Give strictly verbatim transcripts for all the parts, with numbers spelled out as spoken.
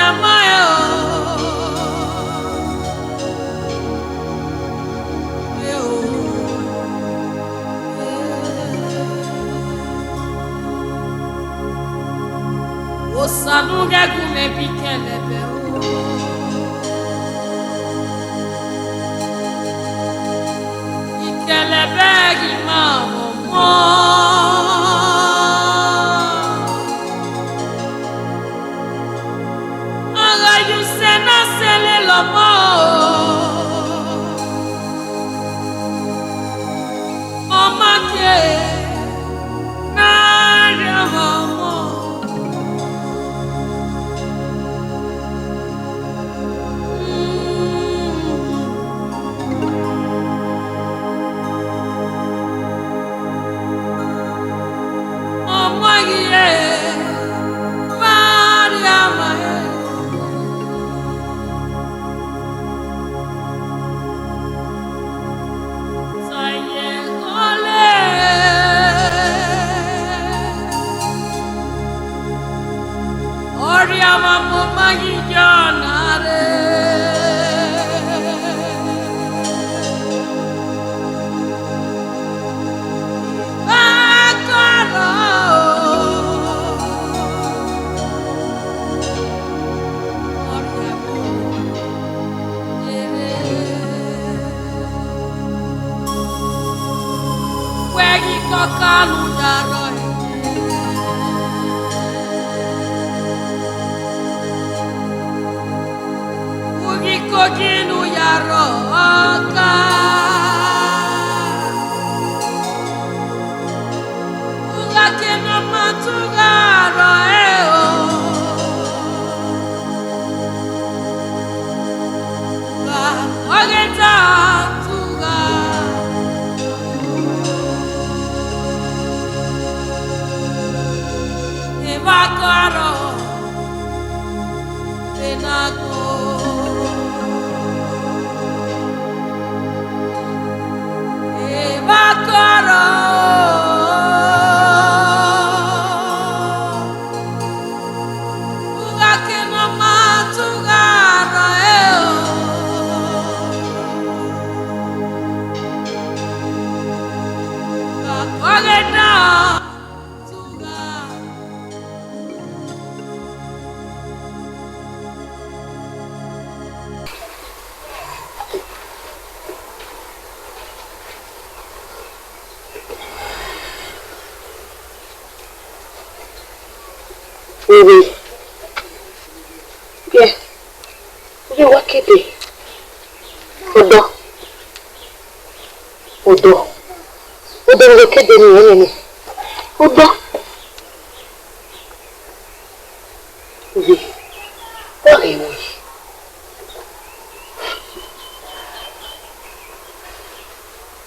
Ama ẹ o, ẹ o, ẹ. Osa ne u ghẹ gu mwẹ bi kẹlẹbẹ o. Ikẹlẹbẹ ghi ma mwẹ ọmọ. A gha ye usẹ na sẹ lele ọmọ o. Ọ ma ke na rhie ọmọ. Ọmọ ghi re vbe a rhie ọmọ ẹre. Ọrriamwamwa ma yi yọ na rre. Ẹkọrọ. Wẹ ghi kọka ne u ya rrọọ ẹre. U ghi kọka ne u ya rrọọ ọka. U gha ke ne ọ ma tugha rrọọ ẹre o. Gha, ọ ghe ta tugha. Evba kọrọ, ena go. Evba kọrọ. U gha ke ne ọ ma tugha rrọọ ẹre o. U gha kọghe na tugha. Owe, ye, ye wa kede. Odọ, odọ, odọ ne kede ni, ẹnẹ ni. Odọ. Owe, wa ghe wẹ.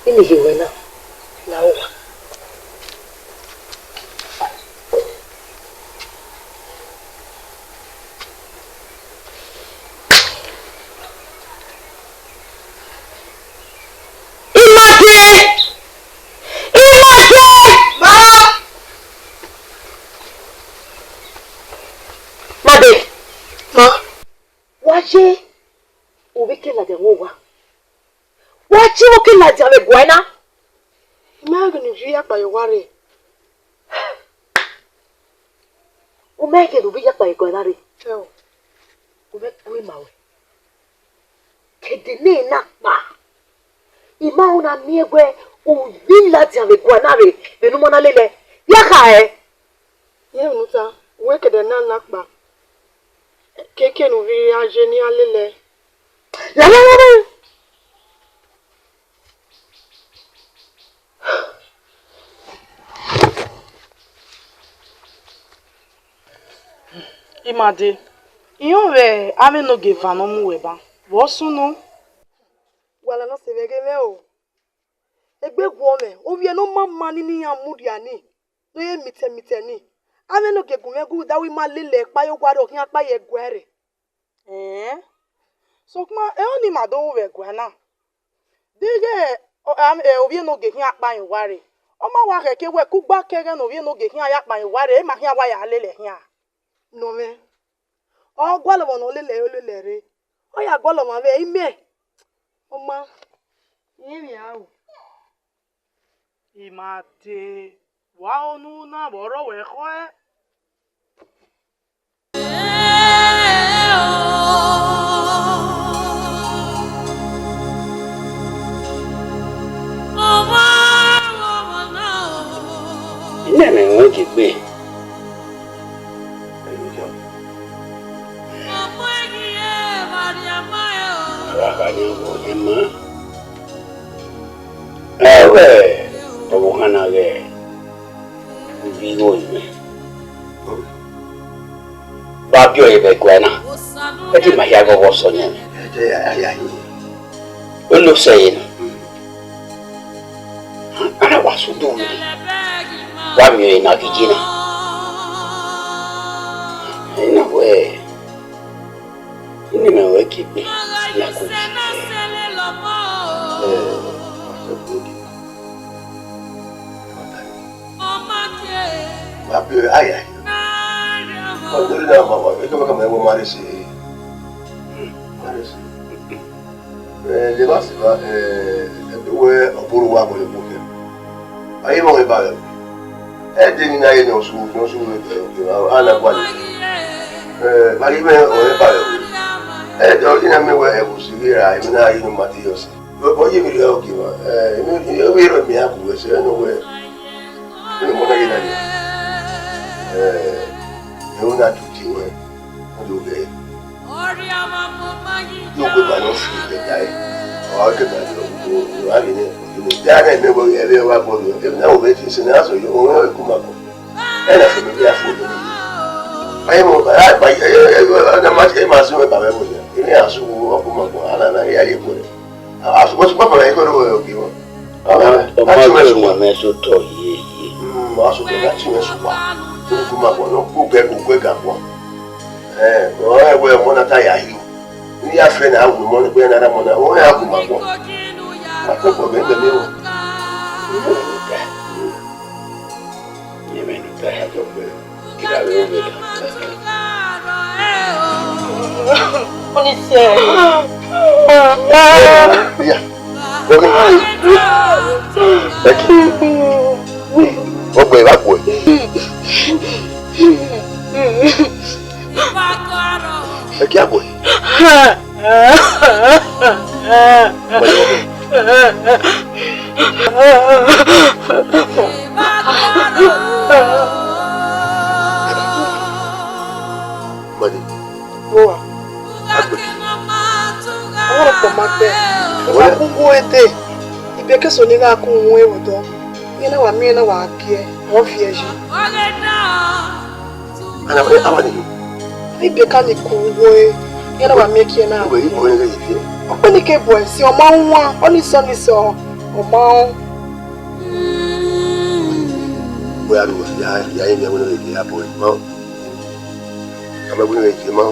Eni ye wẹ na, la owa. Imade! Imade! Ma! Made! Ma! Wa ye ovbi ke ladian vbe owa. Wa tie vbe ke ladian vbe guan na. I ma ghe ne u rhie akpa ye owa rre. U ma ghe ne u rhie akpa ye guan na rre. Ẹ o. U ma kue ma wẹ. Kede ne na kpa. I ma ho na miẹn wẹ u rhie ladian vbe guan na rre, vbe ne u ma na lele. Ya kha ẹ. Irẹn unu ta, wẹ kede na na kpa. Keke ne u rhie iran ye ne iran lele. La, la, la, la. Imade, irẹn vbe avbe enogie eva ne ọ mu wẹ ba, vbe ọ sunu? Wa la na sẹ vbe ẹghẹ mwẹ o. Egbe guọ mwẹ, ovbi ẹre ne ọ ma ma ni ne iran mudia ni, ne ọ ye mitẹ mitẹ ni. Avbe enogie gu mwẹ gu da wẹ ima lele ẹkpa ye owa rre, ọ khian kpa ye ẹguae rre. Ẹn, sokpan ẹmwẹ ọnii ma do ru vbe ẹguae na. Deghẹ ọ, am, ẹ, ovbi enogie khian kpa ye owa rre, ọ ma wa khẹke wẹ ke ugba ke ẹghẹ ne ovbi enogie khian ya kpa ye owa rre, ima khian wa ya lele khian. Nọ mwẹ, Ọ gualọ ọmwa ne ọ lele ẹre, ọ lele ẹre rre. Ọ ya gualọ ọmwa vbe imẹ. Ọ ma, irẹn emwi a ru. I ma dee, wa unu na vbe ọ rrọọ wẹ khọe. Nene ruẹn gie egbe. Ọ gha kha ne ọ ghọghọ ma. Ẹghẹ ọvbokhan na ghẹ uvbi igho mwẹ. Vbe a biẹ ọre vbe ẹguae na, ẹ te ma hia ghọghọ sẹ ọyẹnmwẹ. Unu sẹ ẹre na, a na wa sẹ udu vbe, wa miẹn ọre ne a ghi ye na. Ẹ na wẹẹ, Nene ruẹn gie egbe, ne a ku fi. Ma biẹ ọre, aye, aye. Ọ dọlọ na, ma, ma, eke ma ka ma, ma rre ẹse. Ma rre ẹse. Eh, levba sẹ evba, eh, wẹ ọ bọ ru uwa vbọ ye okhuo khian. A ye mwẹ ọmwa ba vbe ẹvbo. Ẹdẹ emwi ne a ye ne ọ su, ne ọ su, eh, eh, a na gualọ. Eh, ma ghi mwẹ ọmwa ba vbe ẹvbo. Ẹdẹ ọ ghi na miẹn wẹ ẹvbo si ghi ra, emwi ne a ye ne ọ ma te yọ sẹ. Ọ ye vberriọ ogie mwa, eh, emwi, emwi rhọ mẹ a gu wẹ sẹ, ẹre ne wẹ, ẹre ne ọmọ na ye na ya. Eh, ẹre na tutu wẹ, ọ do ghẹ. Yo, wẹ ba nọ fi ẹdẹ ta ẹe. Ọ wa ke ba nọ, o, o, o, a ghi nẹ, o, o, ya nẹ, mẹ wẹ, ẹvbo wa bọ nọ, ẹvbo na wẹ ti sẹ ne a sẹ yo, o, o, ku ma kọ. Ẹ na fẹ mẹ, ya fẹ mẹ. Aye mo, a, ba, ẹ, ẹ, ẹ, na ma, ẹ ma sẹ wẹ ba mẹ mo ya. Ẹ na sẹ wẹ, ọ ku ma kọ, a na, na, ya ye kọ. A, a, sẹ wẹ, sẹ wẹ ba mẹ ko ro, o, ki wọ. A, a, a, a, sẹ wẹ, sẹ wẹ. Ọmọ mẹ so tọ ye, ye. Mm, a so tọ, na sẹ wẹ, sẹ wẹ. O ku ma kọ, no, ku gẹ, ku gẹ ga kọ. Eh, ọ rẹn wẹ ọmọ na ta ya hi. Ne I ya fẹ ne a wu ọmọ ne egbe na rre ọmọ na, ọ ya gu ma kpọ. A tọ kpọ gbe mẹ ne o. Emwi ne u ta, emwi ne u ta ya tọ kpẹ. Kira vbe ru vbe ta. Ọni sẹ. Iya. Oke. Eki. Ọgbẹn vbe a guẹ. Eki a guẹ. Madi. Owa. Agbe. Ọwọrọkpọ ma gbẹ. Wa ku wo ẹdẹ. Ibe ke so ne I gha ku wo ẹvbo dọ. Iran na wa miẹn na wa giẹ. Ọ viẹ yi. Ana, eh, awa ni. Ibe ka ni ku wo e. Iran na wa miẹn kiẹ na. Iwe, iwe, iwe, iwe. Ọ kpe ni ke bu ẹse, ọ ma wan, ọ ni sọ ni sọ, ọ ma ọn. Wẹ a ru, ya, ya, ya, ya, wẹ ne ya bọ, ma. A ma wẹ ne ya ma.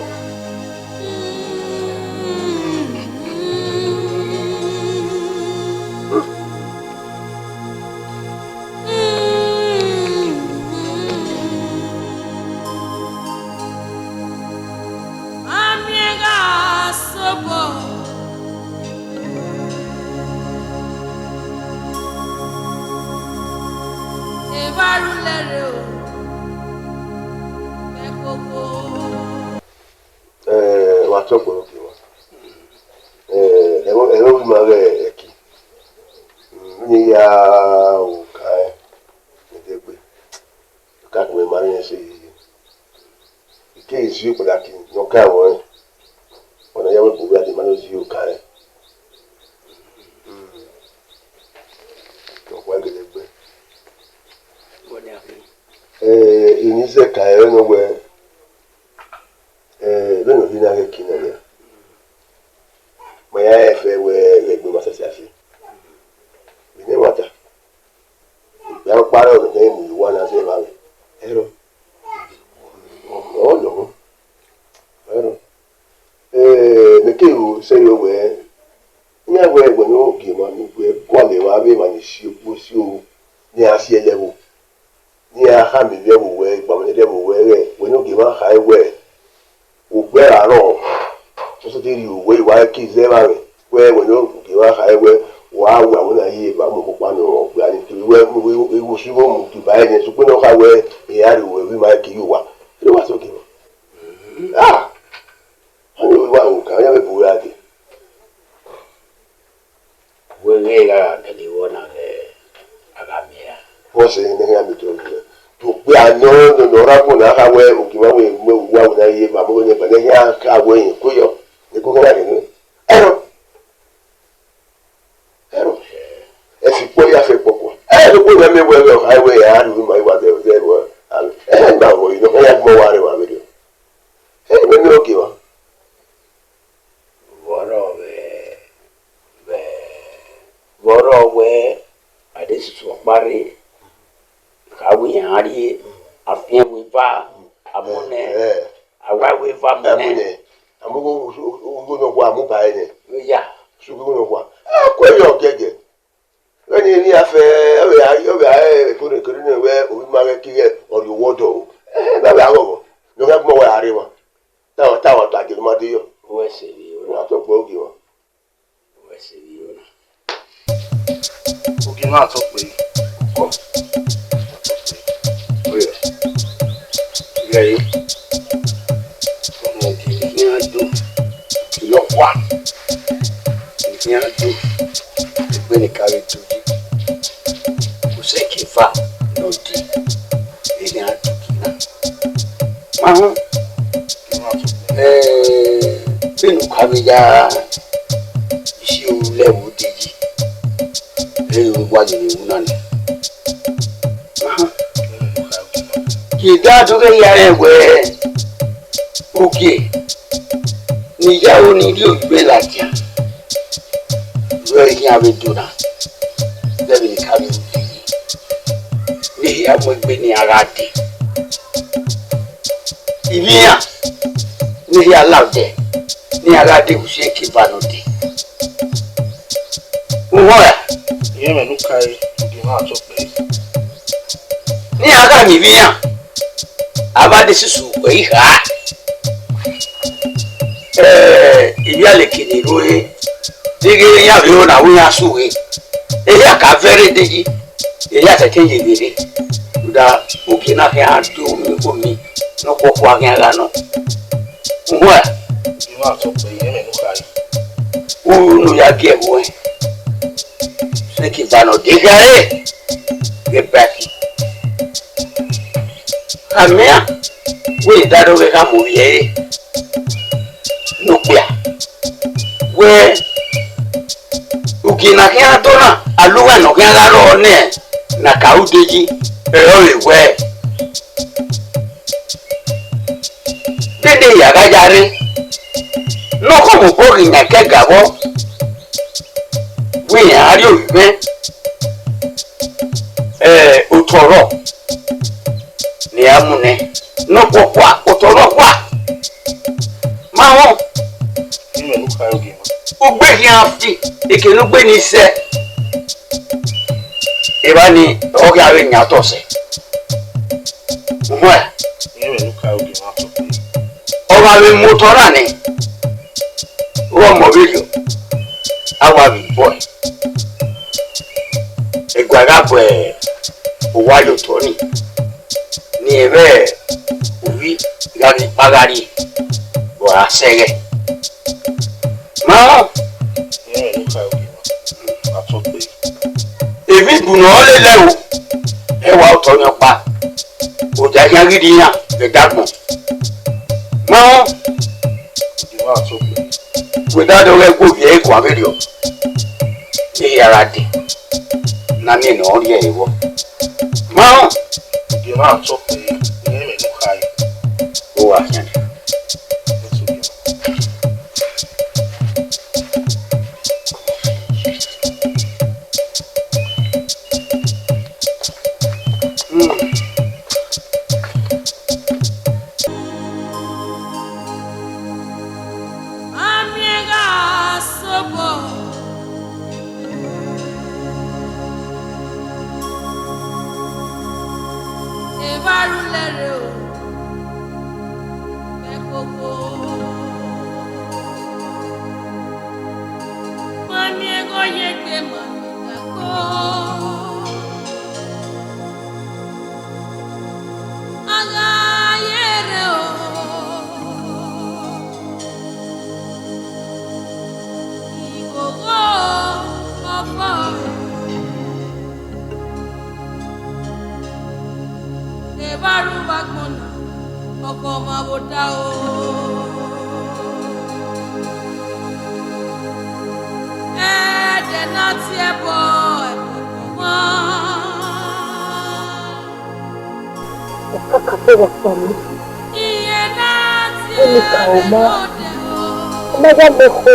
Eh, wa tọ kpọnọ ke wa. Eh, ẹmwẹ, ẹmwẹ ovbi ima ghẹ ẹki. Mm, ne I ya ru ka rẹn, ne I degbe. Ka kpe ma rẹn se. I keghi zio kpẹdaki ne ọ ka ẹmwẹ ọnrẹn. Ọna ya wẹ gu vbe a dee ma ne ọ zio ka rẹn. Mm. Ọ wa gele gbe. Eh, emwi zẹ ka ẹre nọ wẹ, eh, vbene ọ rhie na ghẹ ke nọ nia. Ma ya rẹn fẹ wẹ ghẹ egbe ma sẹse afi. Vbene ẹmwata, ikpia ọkpa rẹ ọnọ kẹ mu iwa na zẹ evba mwẹ. Ẹrọ. Ọ lọghọ. Ẹrọ. Eh, mẹ ke ru sẹrriọ wẹ, iran wẹ ẹgbẹe ne ọ gie ma ni wẹ gualọ evba avbe emwa ni si okpo si oru, ne iran si ẹlẹvbo. Ne iran khama ivbi ẹvbo wẹ, igbama ne ẹvbo wẹ, ghẹ wẹ ne ogie mwa khare wẹ, okpẹ Wẹ ra rrọọ, sọsọ te rhie uwẹ, I wa ke zẹ vbe amwẹ. Wẹ, wẹ ne Ogie mwa kha wẹ, wa ru avbe na ye eva mu ọkpa ne ọ gbe a ni kevbe wẹ mu igho, igho si igho mu ke ba ẹre, sokpan ne ọ kha wẹ, I ra rhie uwẹ vbe ima ke ye uwa. Ẹ wa sẹ Ogie mwa. Ah! Ọni wa ru ka, ọ ya vbe bu ra dee. Wẹ ghẹ gha kẹdẹ vbọ na ghẹ a gha miẹn ra? Vbọzẹ ne ọ khian miẹn otọ rẹ? Okpia nọ, nọ, nọ ra gbọn na kha wẹ Ogie mwa wẹ mu uwa wẹ na ye eva mu ne eva ne khian ka wẹ yẹn ko yọ. Eko khian gha rre nẹ. Ẹrọ. Ẹrọ. Ẹ fi kpọ ya fẹ kpọkua. Ẹ, ne okpia mẹ wẹ, wẹ ọ kha wẹ ya ru ima iwa dẹ, dẹ ru. Ẹ, ma wọ yi nọ, ọ ya gbọn wa rre wa vberriọ. Ẹ, mẹ, mẹ Ogie mwa. Vbe ọ rrọọ vbe, vbe, vbe ọ rrọọ wẹ, a de susu ọkpa rre, kha wẹ iran rrie, a fian wẹ eva, a mu nẹ, a wa wẹ eva mu nẹ. A mu igho, igho nọkhua mu ba ẹre nẹ. Ya. Sokpan igho nọkhua. A ku ẹre yọ giẹgiẹ. Vbene emwi ya fẹ, ọ vbe a, ọ vbe a, ẹ, kone, kone nẹ wẹ ovbi ima ghẹ ke ighẹ ọ rrie owọdọ o. Ẹhẹn, na vbe a ghọghọ. Ne ọ khian gu ima wẹ a rre emwa. Te a, te a wa ta gie ne ma de yọ. Uwẹ sẹ vbe iro na. Wa tọ kpẹ Ogie mwa. Uwẹ sẹ vbe iro na. Ogie mwa tọ kpẹ. Kọ. Oya. Ghe ẹre. Ọmọ Ogie ne iran do. Ilọkua. Ne iran do. Egbe ne ka vbe do yi. Usẹ ke eva ne ọ de. Ene a do na. Ma họn. Eh, vbene u ka vbe ya isi ru lẹ vbe odẹ yi, ẹ i ru wa ye vbe ru na nẹ. Ma họn. Ke da do ghe ya rẹn wẹ Ogie ne iyaro ni rhie oyibo ladian, vbe ọ khian vbe do na, vbe vbene ka vbe ru yi, ne hia mu egbe ne iran gha dee. Ivbi iran ne hia la odẹ, ne iran gha dee vbe usi eke eva ne ọ dee. Uhọn ra? Irẹn mwẹ ne u ka ẹre, Ogie mwa tọ kpẹ. Ne iran gha miẹn ivbi iran, a vbe de susu ẹre kha. Eh, ivbi aleke ni ru ẹre, deghẹ iran vbe ro na wẹ iran su ẹre, ehia ka vẹ ẹre de yi, ehia sẹtin ye vbe rre. Rhunmwuda Ogie na khian do mu ikhuo mi, ne ọ khuọkhua khian gha nọ. Uhua, Ogie mwa tọ kpẹ, irẹn mwẹ ne u khare. Unu ya gie ẹvbo ẹn. Sẹtin eva ne ọ dee khare, get back. Amẹ a, wẹ Dadoghe gha mu ovbi ẹre ne okpia. Wẹ, Ogie na khian do na, alugha ne ọ khian gha rrọọ nẹ, ne a ka ru ude yi, ẹre ọ vbe wẹ, vbene ya gha ya rre, ne ọ khọ mwẹ obọ ghi yan ẹkẹ ga vbọ, wẹ iran a rrie ovbi mwẹ, eh, otọ rrọọ. Ne a mu nẹ, ne ọ khuọkhua, otọ ne ọ khua. Ma họn. Irẹn ne u khare Ogie mwa. Ugbe khian fi, eke ne ugbe ni sẹ. Evba ni, ọ ghi a vbe yan otọ sẹ. Uhun ẹ. Irẹn ne u khare Ogie mwa tọ. Ọ gha vbe mu otọ na nẹ, vbe ọmọ vberriọ, a wa vbe bọe. Ẹguae gha bu owa ye otọ nii, ne irẹn vbe ovbi gha ghi kpa gha rrie, ọ ra sẹ ẹghẹ. Ma họn. Irẹn ne u khare Ogie mwa, a tọ kpẹre. Emwi bu ne ọ lele ẹro, ẹ wa otọ ọkpa, oda khian ghi rri iran vbe ẹdagbọn. Ma họn. Ogie mwa, a tọ kpẹre. Wẹ Dadoghe gu ovbi ẹre guan vberriọ, ne hia ra dee, ne a miẹn ne ọ rrie ẹre vbọ. Ma họn. Ogie mwa, a tọ kpẹre, irẹn mwẹ ne u khare. Uwa khian. Amiẹn gha sobọ, evba ru lẹrẹ Ọmọ vbe odaro, ẹdẹ ne a tie ẹbọ, ẹbọ ọmọ. Ọkaka te wa kpa mẹ. Iye ne a tie ẹbọ, ẹbọ ọmọ. Ọ ma ya mẹ khẹ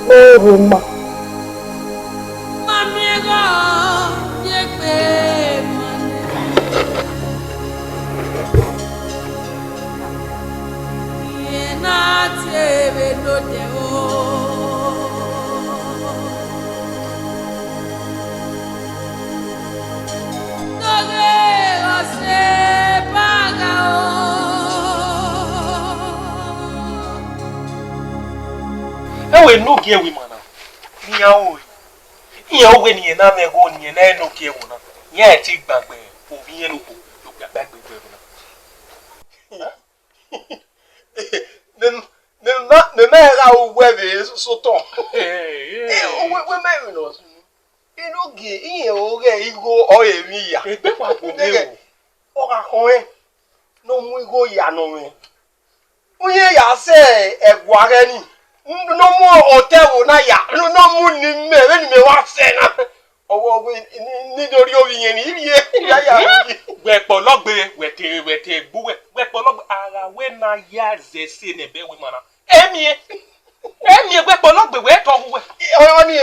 ne ọ rre ima. Ma miẹn gha ye egbe ma nẹ. Iye na tie vbe nodẹ o. Doghe ọse ba gha o. Ẹwe ne ogie ẹvbo ima na, ne iran ru ẹre. Iran ru ẹre ne iran na mwẹ ẹghẹ ne iran na rẹn ne ogie ẹvbo na, iran i te gbangbe ovbi iran ne okhuo, ne okpia gba egbe vbe ẹvbo na. Mẹ, mẹ ma, mẹ ma gha ru uwẹ vbe sotọ. Ẹ, wẹ, wẹ ma emwi ne ọ sunu. Enogie, irẹn ọghe igho ọre emwi ya. Egbe wa bu mwẹ o. Ọ gha khọn ẹn, ne ọ mu igho ya nọ mwẹ. Uye ya sẹ ẹguaghẹ ni, ne ọ mu otọ ẹvbo na ya, ne ọ mu ne imẹ, vbene imẹ wa sẹ na. Ọwọ, ọwọ, ni, ni do rhie ovbi iyẹn ni, ivie, ya, ya, ivie. Wẹ kpọlọ gbe, wẹ te, wẹ te gbe uwẹ, wẹ kpọlọ gbe, a gha wẹ ne a ya zẹ ẹse ne ẹbẹ ẹvbo ima na. Emiẹn, emiẹn wẹ kpọlọ gbe, wẹ tọ uwẹ. Ọni,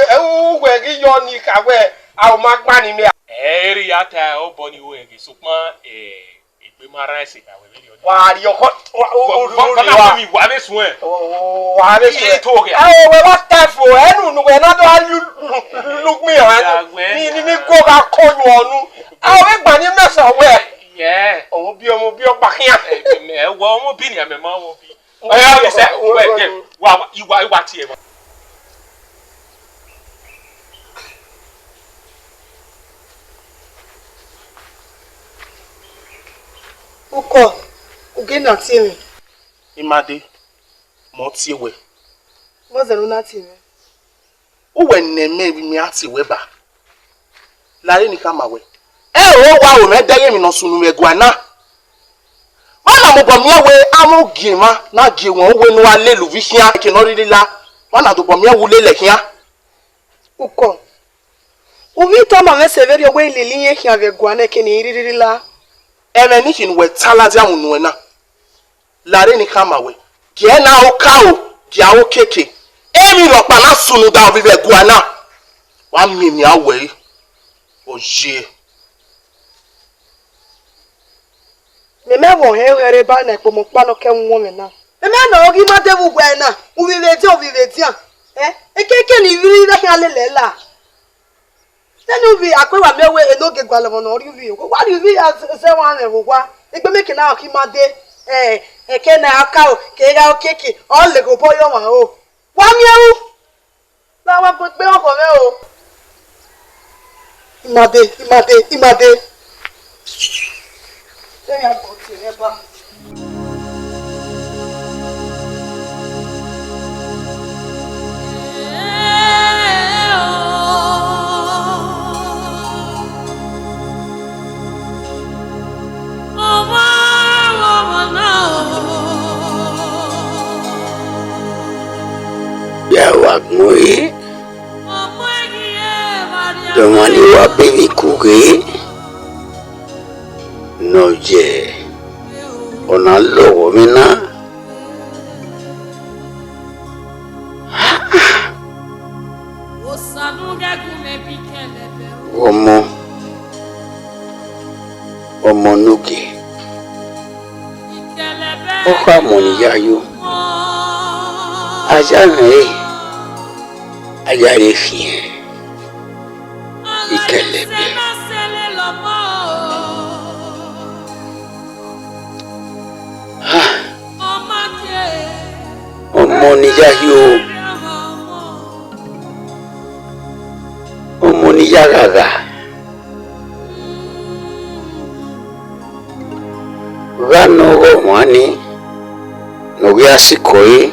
uwẹ ghi yọ ni kha wẹ, a ma gba ni mẹ. Ẹ, erriọ a ta obọ ni ru ẹre, sokpan, ẹ, egbe ma rran ẹse na wẹ vberriọ. Wa rhie ọkọ, wa, u, u, u, wa, wa, wa, wa vbe suẹn. Wa vbe suẹn. Iye to ghe. Ẹ, wẹ wa ta fo, ẹ nu, nu wẹ na do a lu, lu, lu, lu gbin han. Ni, ni, ni go gha ko yu ọnu. A, wẹ gba ni mẹ sẹ wẹ. Yẹ. Ọmọ bi, ọmọ bi ọgba khian. Ẹ, ẹ, wọ ọmọ bi ni, amẹ ma wọ bi. Ẹ, ẹ, sẹ, wẹ, wẹ, wẹ, wa, wa, iwa, iwa tie wa. Ukọ, u ghe na tie mwẹ. I ma dee, mẹ ọ tie wẹ. Vbọzẹ ne u na tie mwẹ? Uwẹ nẹ mẹ vbe imẹ a tie wẹ ba. Lare ne I khama wẹ, ẹ o wa ro mwẹ dẹghe emwi ne ọ sunu vbe ẹguae na. Vbọ na mobọ miẹn wẹ amwẹ ogie emwa na gie wọn uwu ne uwa lele uvbi khian eke ne ọ rhirhi la, vbọ na dobọ miẹn wẹ u lele khian. Ukọ, uvbi tama mwẹ sẹ vberriọ wẹ I lele irẹn khian vbe ẹguae na eke ne I rhirhi la. Ẹmwẹ ne I khin ne uwẹ ta ladian unu ẹre na. Lare ne I khama wẹ, gie ẹre ne aro karo, gie aro keke, emwi rhọkpa na sunu da ovbi vbe ẹguae na, wa miẹn emian wẹ re, ọ ye. Mẹ mẹ vbe ọhẹn ọhẹre ba na ekpomọ ọkpa ne ọ kẹ ẹwunmwu mwẹ na. Mẹ mẹ nọ ghi ma de vbe uwẹ na, uvbi vbe edian, uvbi vbe edian. Ẹ, ekeke ne I vbe khian lele la. Nene uvbi akpẹ wa miẹn wẹ enogie gualọ ọmọ ne ọ rhie uvbi, wa rhie uvbi ya zẹ ọmwa mwẹ vbe owa. Egbe mẹ ke na ọ khin ma de, ẹ, ẹkẹ ne a ka ro, ke gha okeke, ọ leghe obọ ye ọmwa ro. Wa miẹn ru. Na wa gbe egbe ọkhọ mwẹ o. I ma de, I ma de, I ma de. Vbene a gbe ọtẹn mwẹ ba. Ya wa gbẹn ọre, de ọmwa ni wa bẹghe ku ghe, ne ọ ye, ọ na lọghọ mwẹ na. Ọmọ, ọmọ ne ogie, ọ kha ọmọ ne I ya yo, a ya rẹn ẹre, a ya re khian, ikẹlẹbẹ. Ọmọ ne I ya yo, ọmọ ne I ya ghagha, gha ne ọghe ọmwa ni ne ọ ghi a sikọ ẹre,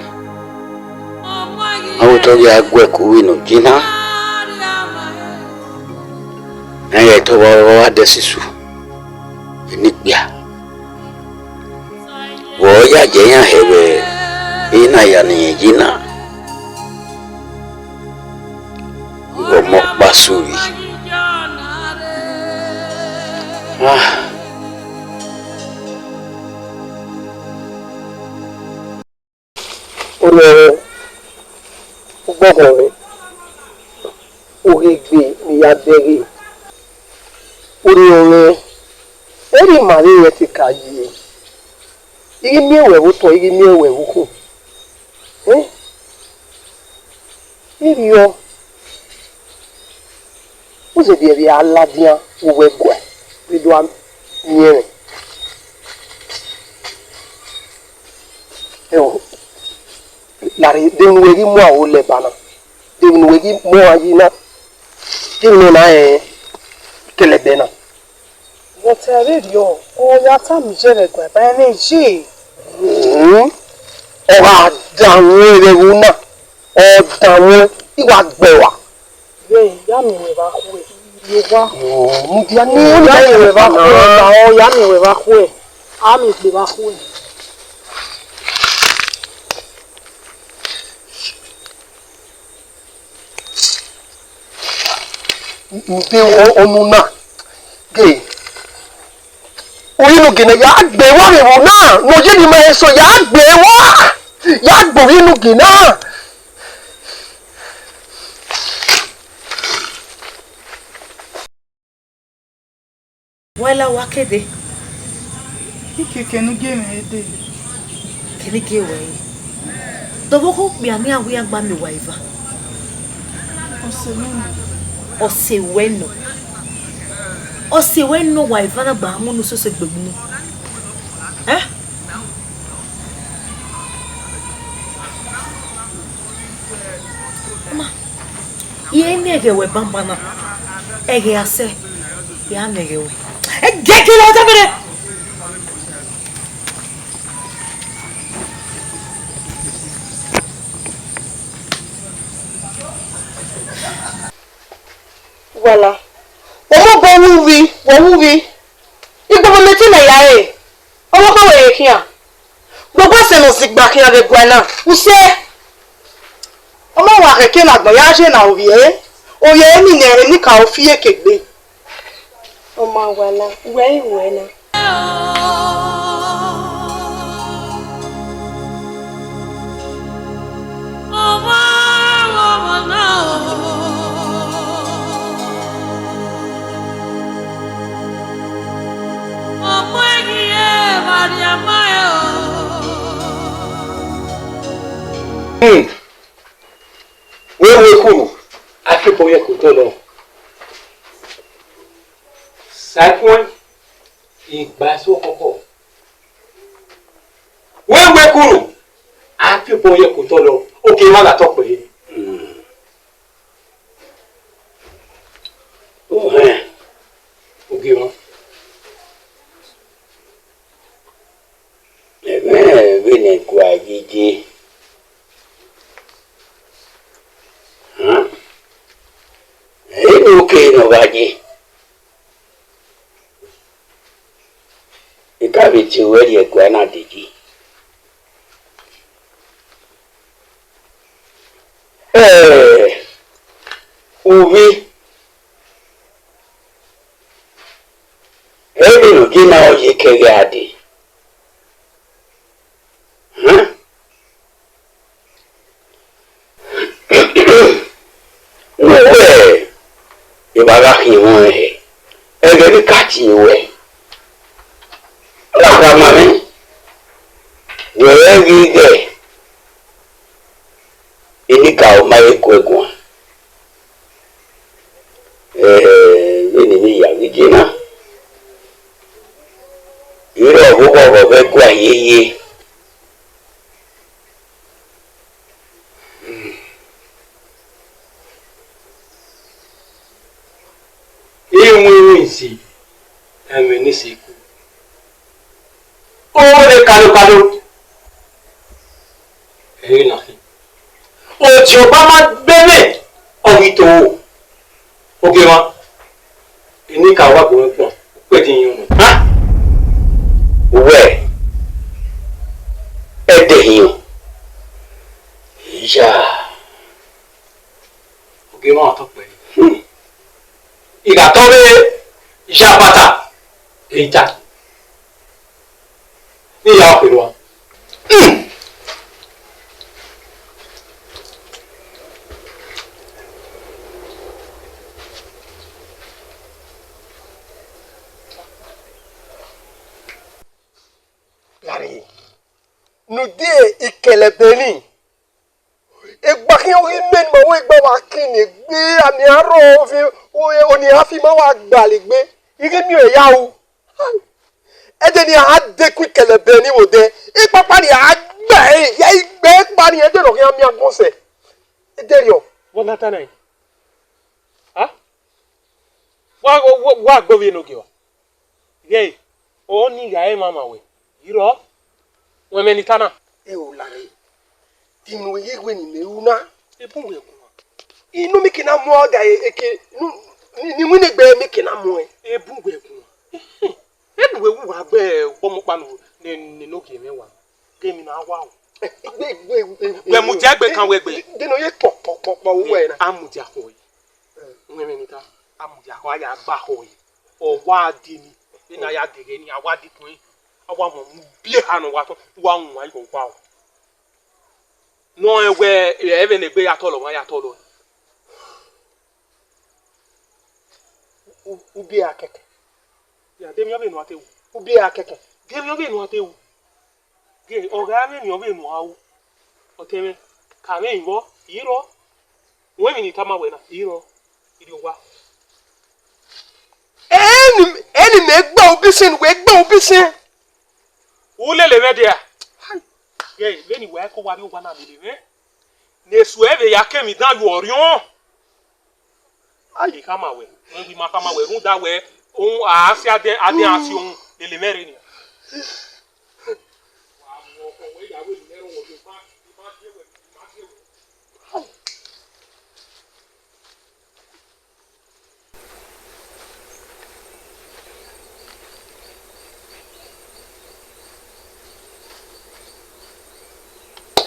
ọ wẹ te ọ ghi a gu ẹko vbene ọ ye na, ne a ya te ọ vbe ọre ọ gha dẹ ẹse esu vbe ne ikpia. Vbe ọ ya jẹ iran hẹ vbe ena hia ne irẹn ye na. Vbe ọmọ ọkpa sẹ ovbi. Ah. Orhiọn mwẹ, ugbọghọ mwẹ, u ghi gbe ne I ya dẹghe. Orhiọn mwẹ, erha ima vbe mwẹ te ka ye. I ghi miẹn wẹ vbe otọ, I ghi miẹn wẹ vbe ukhun. Eh? Erriọ, u zẹdẹ vbe a ladian vbe uwẹ guẹ vbe do a miẹn mwẹ. Ẹo, larre, de emwi ne uwẹ ghi mu aro lẹ ba na? De emwi ne uwẹ ghi mu ọmwa yi na? De emwi ne ọ na rẹn kẹlẹbẹ na? But ẹre erriọ, ọ ya tama iye ẹghẹ gua ba ẹmwẹ ye. Hmm. Ọ gha danmwẹ vbe ẹvbo na, ọ danmwẹ, I wa gbe ẹe rua. Vbe, ya miẹn wẹ vbe a khuẹ, ye owa. Yo, mudia ne, ya miẹn wẹ vbe a khuẹ, ọ ya miẹn wẹ vbe a khuẹ, a miẹn egbe vbe a khuẹ. Ube ọnu na, ghe, u rinmwian gele ya gbe ẹe rua vbe ẹvbo na, ne ọ ye ne ima eso, ya gbe ẹe rua, ya gbe u rinmwian gele na. Wa la wa kede. Ikeke ne u gie mwẹ dee. Kene gie wẹ re. Dọvbokhan okpia ne iran wẹ iran gba miẹn uwa eva. Ọse mwẹ nọ. Ọse wẹ nọ. Ọse wẹ nọ wa eva na gba mu ne u sose gbe unu. Eh? Ma, I i miẹn ẹghẹ wẹ banbanna, ẹghẹ a sẹ, I a miẹn ẹghẹ wẹ. Ẹ gẹgẹrẹ ọdọ mẹ rẹ. Wala, wẹ mobọ wu uvbi, wẹ wu uvbi. Igbọmọ mẹ te na ya re, ọmọ kọ wẹ ye khian. Gbogbo ẹsẹ ne ọ zigba khian vbe ẹguae na, u sẹ. Ọ ma wa khẹke ne agbọn ya ye na ovbi ẹre, ovbi ẹre ni nẹ, enikaro fi eke gbe. Ọ ma wa la, uwẹ i ruẹ na. Hmm. Wẹ wẹ kuru, a fi obọ yẹ ke otọ nọ. Saikuẹn, igba eso kọkọ. Wẹ wẹ kuru, a fi obọ yẹ ke otọ nọ. Oke mwa gha tọ kpẹre. Ohẹn. Ogiemwa. Ẹmwẹ vbene ẹguae ghi ye. Hàn? Ẹ i re oke ne ọ gha ye. I ka vbe tie ruẹ rhie ẹguae na dee yi. Ẹ, uvbi, ẹ i re ne ọ ye na ọ ye kẹghe a dee. Hàn? Ne uwẹ evba gha khian emwa hẹ, ẹghẹ ne I ka tie ruẹ, na gha ma mwẹ, wẹ rẹ ghi ghẹ enikaro ma he ku ẹe guan. Ẹ, vbene emwi ya ghi ye na, I re ọghe ughọghọ vbe ẹguae hiehie. Iwinwin si, ẹmwẹ ne I si ku. Owẹ ne kalokalo, ẹre na khin. Otiọba ma gbe mwẹ, ọ ghi to. Ogiemwa, enikaro wa gbe mwẹ guan, ukpẹ te iyọnmwẹ. Ha? Uwẹ, piọn. Ya. Ogie mwa tọ kpẹre. I gha tọ vbe ya bata, e ta. Ne I ya khuerua. Lare, ne u die ikẹlẹbẹ ni. Egba khian ghi mẹ ne ma wẹ egba wa kin egbe, a ni a rrọọ fi, oni a fi ma wa gbalẹ egbe. I ghi miẹn ẹre ya ru. Ẹdẹ ni a dekun ikẹlẹbẹ ni vbe odẹ, ikpakpa ni a gbe ẹre, ya igbe kpa ni ẹdẹ ne ọ khian miẹn agbọn sẹ. Ẹdẹ rriọ. Vbọ na ta na? A? Wa, wa, wa gbe ovbi enogie wa. Ghe, ọni gha emwa ma wẹ, I rrọọ, wẹ ẹmwẹ ne I ta na. Ẹ o lare, de unu ye wẹ ne imẹ ru na? Ebun wẹ guan. Inu mi ke na mu ọga eke, ni, ni winna egbe mi ke na mu ẹn. Ebun wẹ guan. Ebun wẹ wu wa gbe ọmọ ọkpa ne, ne, ne, ne ogie mwẹ wa. Ghe emwi na wa o. Wẹ mudia egbe kan wẹ gbe. De no ye kpọ, kpọ, kpọ, kpọ, uwẹ na. A mudia khọ yi. Wẹ ẹmwẹ ne I ta, a mudia khọ, a ya gba khọ yi. Ọ wa di ni, vbene a ya gẹghẹ ni, a wa di kun, a wa mu mu biẹ eha ne ọ wa tọ, wa wan igho wa o. Ne ọ rẹn wẹ, ẹ, vbene egbe ya tọlọ, wa ya tọlọ. U, u, u biẹ eha kẹkẹ. Ya, de emwi ọ vbe ne uwa te ru. U biẹ eha kẹkẹ. De emwi ọ vbe ne uwa te ru. Ghe, ọ gha mwẹ emwi ọ vbe ne uwa ru. Ọtẹn mwẹ, ka mwẹ emwi vbọ, I rrọọ. Wẹ emwi ne I tama wẹ na, I rrọọ, I rrie owa. Eni, eni mẹ gbe obisẹn, wẹ gbe obisẹn. U lele mwẹ dia? Ghe, vbene wẹ ko wa rrie owa na lele mwẹ. Ne esu ẹvbe ya ke emwi dan ye ọriọn. Aye khama wẹ, wẹ ghi ma khama wẹ, rhunmwuda wẹ, ohun a si adẹn, adẹn a si ohun, lele mwẹ rre nian.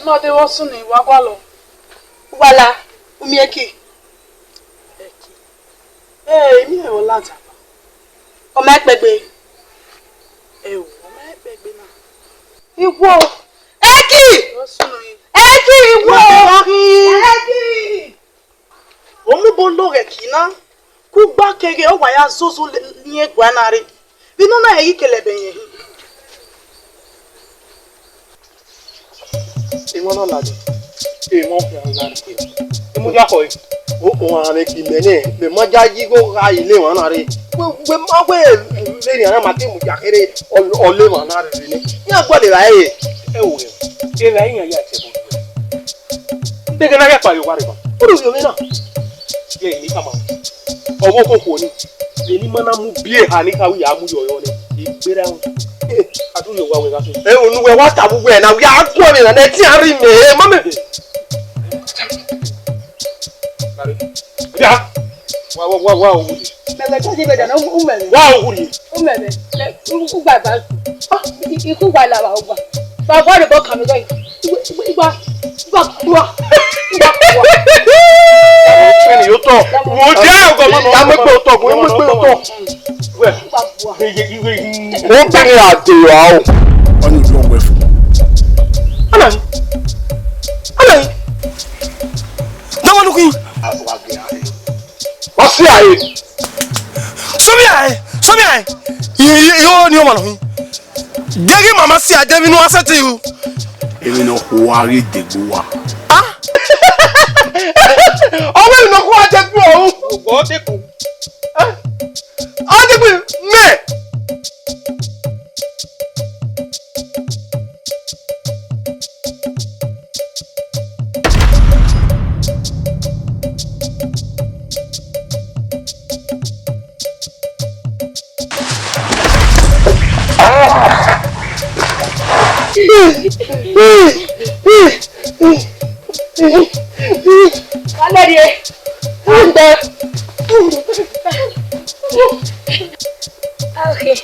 Ima deghẹ ọ sunu, wa gualọ. Uwala, u miẹn ẹki? Ẹki? Ee, I miẹn ẹre, ọ ladian. Ọ ma kpẹgbe? Ẹo, ọ ma kpẹgbe na. Iwo. Ẹki! Ọ sunu yi. Ẹki, iwo. Ẹki! Ọ mu obọ lọghọ ẹki na, kugba keghe ọ wa ya zozo le, lien ẹguae na rre. Vbe I nọ na hẹ ghi kẹlẹ ẹbẹ yẹn hin? Emwa na ladian, emwa khian ladian. I mudia khọe. O, o, a mwẹ ke imẹ nẹ, mẹ ma ya yi igho gha ye ile emwa na rre. Wẹ, wẹ ma wẹ vbenian na ma te mudia kherhe, ọ, ọ le emwa na rre nẹ. Iran gualọ evbare. Ẹ wo, evbare iran ya tẹ ẹbọ. Deghẹ ne a ya kpa ye owa rre ba, u rhie ovbi mwẹ na. Ye emwi ne I tama. Ọvbokhan okhuo ni, vbene I ma na mu biẹ eha ne I kha wẹ ya mu yọ yọ nẹ, I gberra ẹre. A do rhie owa wẹ gha sẹ. Ẹ, unu wẹ wa ta vbe uwẹ na, wẹ a guan mwẹ na, ne ẹtin a rhie mẹ, ẹ, ma mẹ. Ya. Wa, wa, wa, wa, o. Mẹ vbe tọjọ igbẹdẹ na, u, u mẹ vbe. Wa, o, u rhie. U mẹ vbe. Ẹ, u, u gba ba. Ah, I, I, I ku gba la wa, u gba. Ba gba re bọ kan mi gẹ. Igba, igba, igba kua. Igba kua. Ẹni yóò tọ. Wo jẹ́ ọgọ mọ́. Ya mú pé o tọ, mo mú pé o tọ. Wẹ̀. Igba kua. Iye, iye, iye. Mo ń bẹ̀rẹ̀ àdéhùn àwọn. Wọ́n ní ìlú ọ̀gbẹ́ fún. Ana yìí. Ana yìí. Dọ́wọ́ lukú yìí. Wọ́n sí àyè. Sọ́mi àyè. Sọ́mi àyè. Yìí, yìí, yìí, ó ní ọmọ nà mí. Jẹ́ kí màmá sí àjẹmínú asẹ́tì o. Èmi náà kò wá rí ìdègbò wa. Ah! Ọmọ ìlú kó wá jẹ kú ọ̀hún. Ògbó dẹ́kun. Ọ́ dẹ́kun mẹ́. Alẹ́ rí ẹ. Àgbẹ̀. Okay.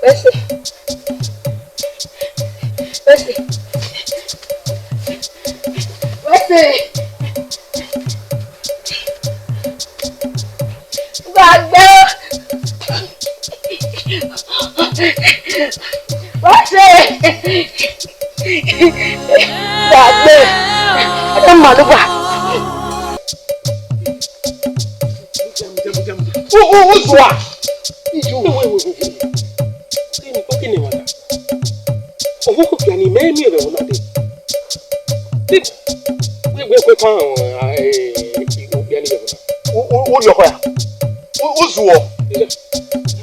Pèsè. Wẹse. Wẹse. Gbàgbé. Wẹse. Gbàgbé. Ẹ má lọ wá. U, u, u zua. Iyo. Kí ni, kí ni wàdà? Ọvọ kò kpia ni mẹ miẹn vbe ẹvbo na dee. Wẹ, wẹ, wẹ kan, eh, okpia ni vbe ẹvbo na. U, u, u rhiọkhọ ya. U, u zuọ. Ẹ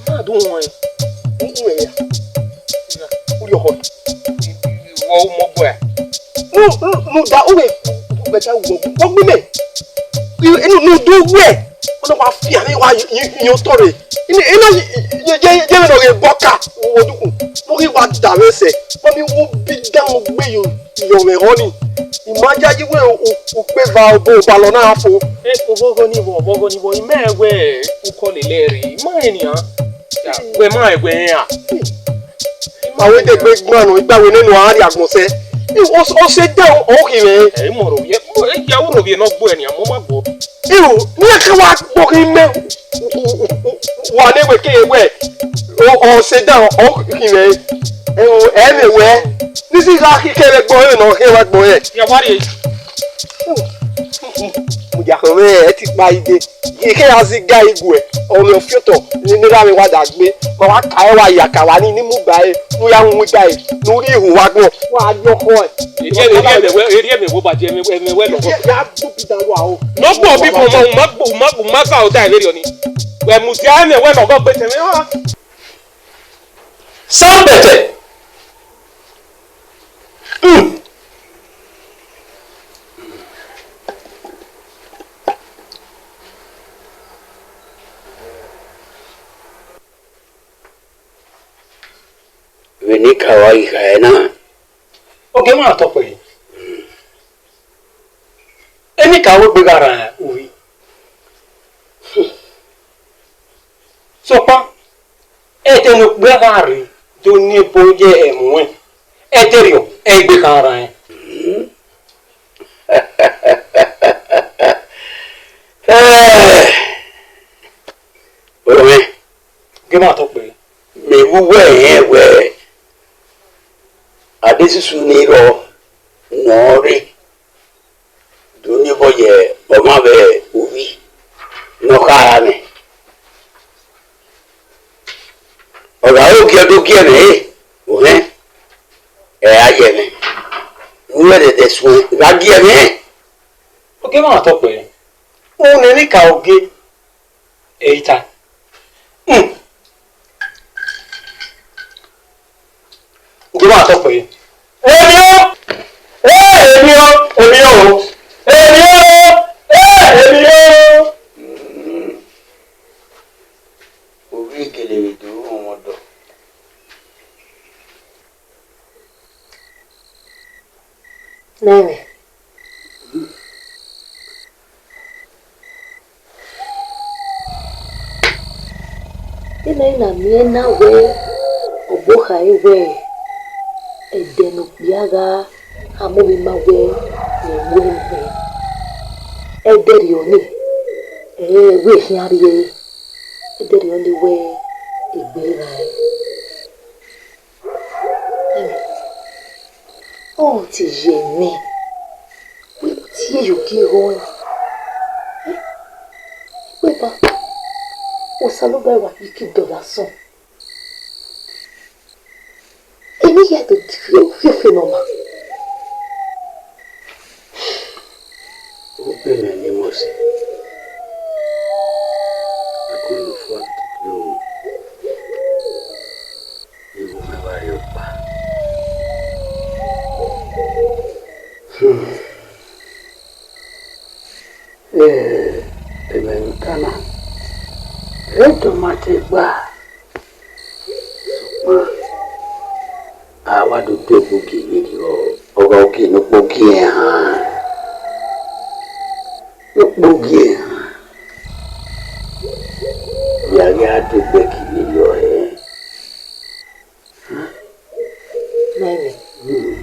ma do wọn. U, u ya. U rhiọkhọ. Wọ u mọ gbe. Nu, nu, nu da u vbe, u vbe ta u vbe, u gbe mẹ. Inu, nu du wẹ. Ọna wa fian ne wa yin, yin otọ rre. Ina, ina, ye, ye, ye, ye vbe ne ọ ghe bọka, wo dukhu. Ne ọ ghi wa da vbe sẹ. Mami, wo bi dan gbe yo, yo vbe họ ni. I ma yayi wẹ u, u, u kpe va obọ obalọ na fo. E, ọvbọghọ ni vbo, ọvbọghọ ni vbo, I ma wẹ u kọ lele ẹre, I ma rẹn nian. Ya, wẹ ma rẹn wẹ rẹn a? Ma wẹ degbe gban nọ, igba wẹ nene a rhie agbọn sẹ. O, o, o sẹ dan, ọ khin mwẹ. Ẹ, I mọ rhie, e ya u rhie ne ọ gbe nian, mo ma gbọ. Iru, ne ẹ ka wa kpọghe mẹ, wa ne wẹ kere wẹ, ọ, ọ sẹ dan, ọ khin mwẹ, ẹ, ọ, ẹ mwẹ wẹ, ne I si gha khin kẹ vbe ẹgbọn ẹmwẹ ne ọ khin vbe ẹgbọn ẹmwẹ. Ya wa rrie. Mudia khẹ mwẹ, ẹ ti kpa ide. Ikhe a zẹ iga iguẹ, ọ mwẹ ọfiotọ, ne, ne erha mwẹ wa da gbe, ma wa ka ẹre wa ya ka wa ni, ni mu gba ẹre, ne u ya hu iga ẹre, ne u rhie ihu wa agbọn, wa yọ khọ ẹre. Erriọ, erriọ ẹmwẹ wẹ, erriọ ẹmwẹ wẹ ba die ẹmwẹ, ẹmwẹ wẹ lọghọ. Ya gbe obi dan wa o. Ne ọ gbe obi bun ọmọ, u ma gbe, u ma gbe, u ma gba ọda ẹre vberriọ ni. Wẹ mudia ẹmwẹ wẹ lọghọ gbe tẹmwẹ, ah. Sambẹtẹ. Hmm. Vbene I ka wa ghi kha ẹre na. Ogie mwa tọ kpẹre. Eni ka wegbe gha rran uvbi. Sokpan, ẹdẹ ne okpia gha rre do ni ebo ye ẹmwẹ, ẹdẹrriọ, ẹ i gbe khan rran. Ẹh, ọmwẹ, gie ma tọ kpẹre. Mẹ vbe uwẹ rẹn wẹẹ, adesusu ni rrọọ nọ rre, do ni obọ ye ọmwa vbe uvbi ne ọ kha ra mwẹ. Ọ gha re ogie ọ do gie mwẹ re, ohẹn, ẹ ra ye mwẹ. Ne u ru ẹdẹdẹ suẹn gha gie mwẹ. Ogie ma tọ kpẹre, rhunmwuda emwi ka ogie. Eita. Hmm. Gie ma tọ kpẹre. Emio! Eh, emio! Emio o! Emio! Eh, emio! Ovbi gele vbe do rhunmwuda. Nene. Ena na miẹn na wẹẹ, ọ gbe okha ẹre wẹẹ, ẹdẹ ne okpia gha khama ovbi ima wẹẹ, rẹn wẹẹ nẹ. Ẹdẹrriọ nii, ẹ i wẹ khian rrie, ẹdẹrriọ nii wẹẹ, egbe gha rẹn. Ọ te ye mwẹ, wẹ ne ọ tie ye ogie ẹghẹ ọnrẹn. Wẹ ba, Osanobua wa ghi ke dọlọ asọn. Emwi hia do fiofie ne ọ ma. Ugbẹn mwẹ ne Mosi, agbọn ne fua do, iwu mwẹ vbe rrie ọkpa. Hmm. Eh, emwi ne u ta na, rre do ma te gba. Sokpan, a wa do degbe ogie vberriọ, ọ gha ogie ne ọ kpọ gie han, ne ọ kpọ gie han. Ya ghi a degbe ogie vberriọ hẹ. Nene, hmm,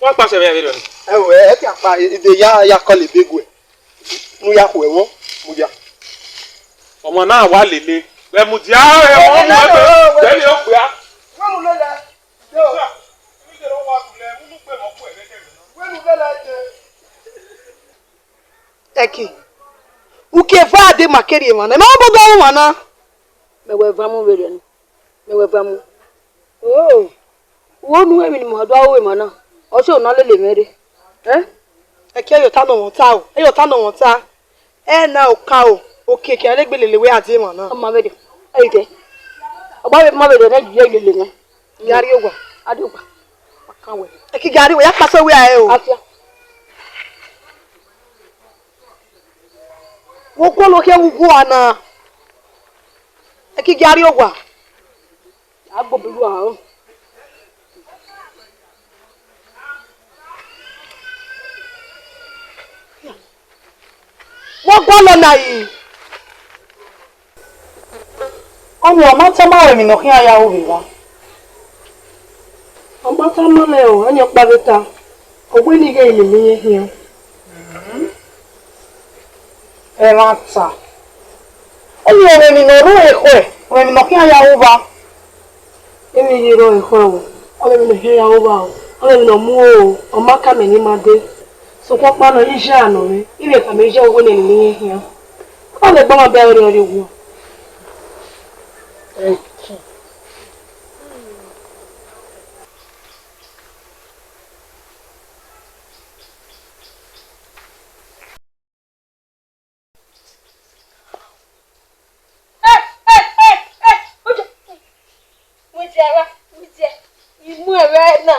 Wa kpa sẹ vbe ya vbe rẹ ni. Ẹ o, ẹ ti akpa, ide ya, ya kọlọ ebe guẹ. Nu ya khuẹ vbọ, mudia. Ọmọ na wa lele. Wẹ mudia, ẹ, wẹ mu lele, wẹ mu lele. Ẹki, uki eva de ma kere emwa na, emwa ọbọ do ru emwa na. Mẹ wẹ va mu vberriọ ni, mẹ wẹ va mu. Oh, wo nu emwi ne ima do ru emwa na, ọ sẹ ọna lele mwẹ rre. Eh? Ẹki, ẹyọ ta nọ mwẹ ọta o, ẹyọ ta nọ mwẹ ọta. Ẹ na oka o, okiekie a lele egbe lele wẹ a die emwa na. Ọ ma vberriọ, ẹ i dẹ. Ọ gba vbe ma vberriọ ne ẹ i lele mwẹ. Gari owa. Adi owa. Akan wẹ. Ẹki gari owa, ya kpasẹ wẹ a ẹ o. Afia. Wo kuọlọ khian vbe uwu a na. Ẹki gari owa. Agbobulu aro. Wẹ gualọ na yi. Ọni ọ ma tama ruẹ emwi ne ọ khian ya ru vbe evba. Ọ ma tama mwẹ o, ọni ọkpa vbe ta, ọ wẹ ne I ghẹ lele irẹn khian. Ẹmwata. Ọni ọ mwẹ emwi ne ọ rre ekhọe, ọ mwẹ emwi ne ọ khian ya ru vba. Emwi ye rrọọ ekhọe o, ọ mwẹ emwi ne ọ khian ya ru vba o, ọ mwẹ emwi ne ọ mu o, ọ ma ka mẹ ne ima dee. Sokpan ọkpa nọ, iye a nọ mwẹ, I vbe khama iye a wẹ ne I lele irẹn khian. Ọ vbe gbe ọmwa bẹghe ọrriọrriọ owa. Mudia ra, mudia, I mu ẹre na,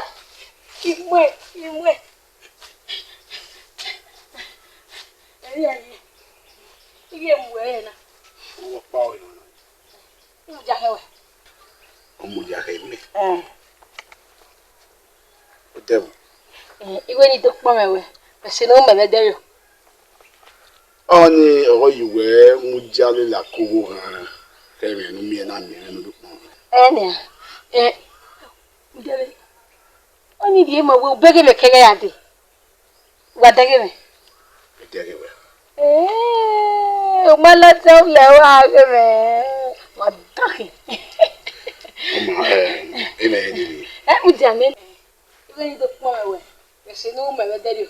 I mu ẹre, I mu ẹre. Ẹre, ẹre, I ghi mu ẹre na. Uwu ọkpa ọre nọ. Mudia khẹ wẹ. Ọ mudia khẹ mẹ. Eh. Odẹ vbo? Eh, I wẹ ne I do kpọnmwẹ wẹ, ẹse ne u mẹ vbe ẹdẹrriọ. Ọni ọghe ye uwẹ mudia lele ako vbe oghan, khẹ ẹmwẹ ne u miẹn na miẹn mwẹ ne u do kpọnmwẹ. Ẹ nian, eh, Udẹmwẹ, ọni rhie ma wẹ u bẹghe mwẹ kẹghẹ ya dee. Wa dẹghe mwẹ. Dẹghe wẹ. Eh, u ma la tẹ u lẹ wa ghe mwẹ. Wa daghe. Ọ ma, eh, emẹ hẹ dede. Eh, mudia mẹ. I wẹ ne I do kpọnmwẹ wẹ, ẹse ne u mẹ vbe ẹdẹrriọ.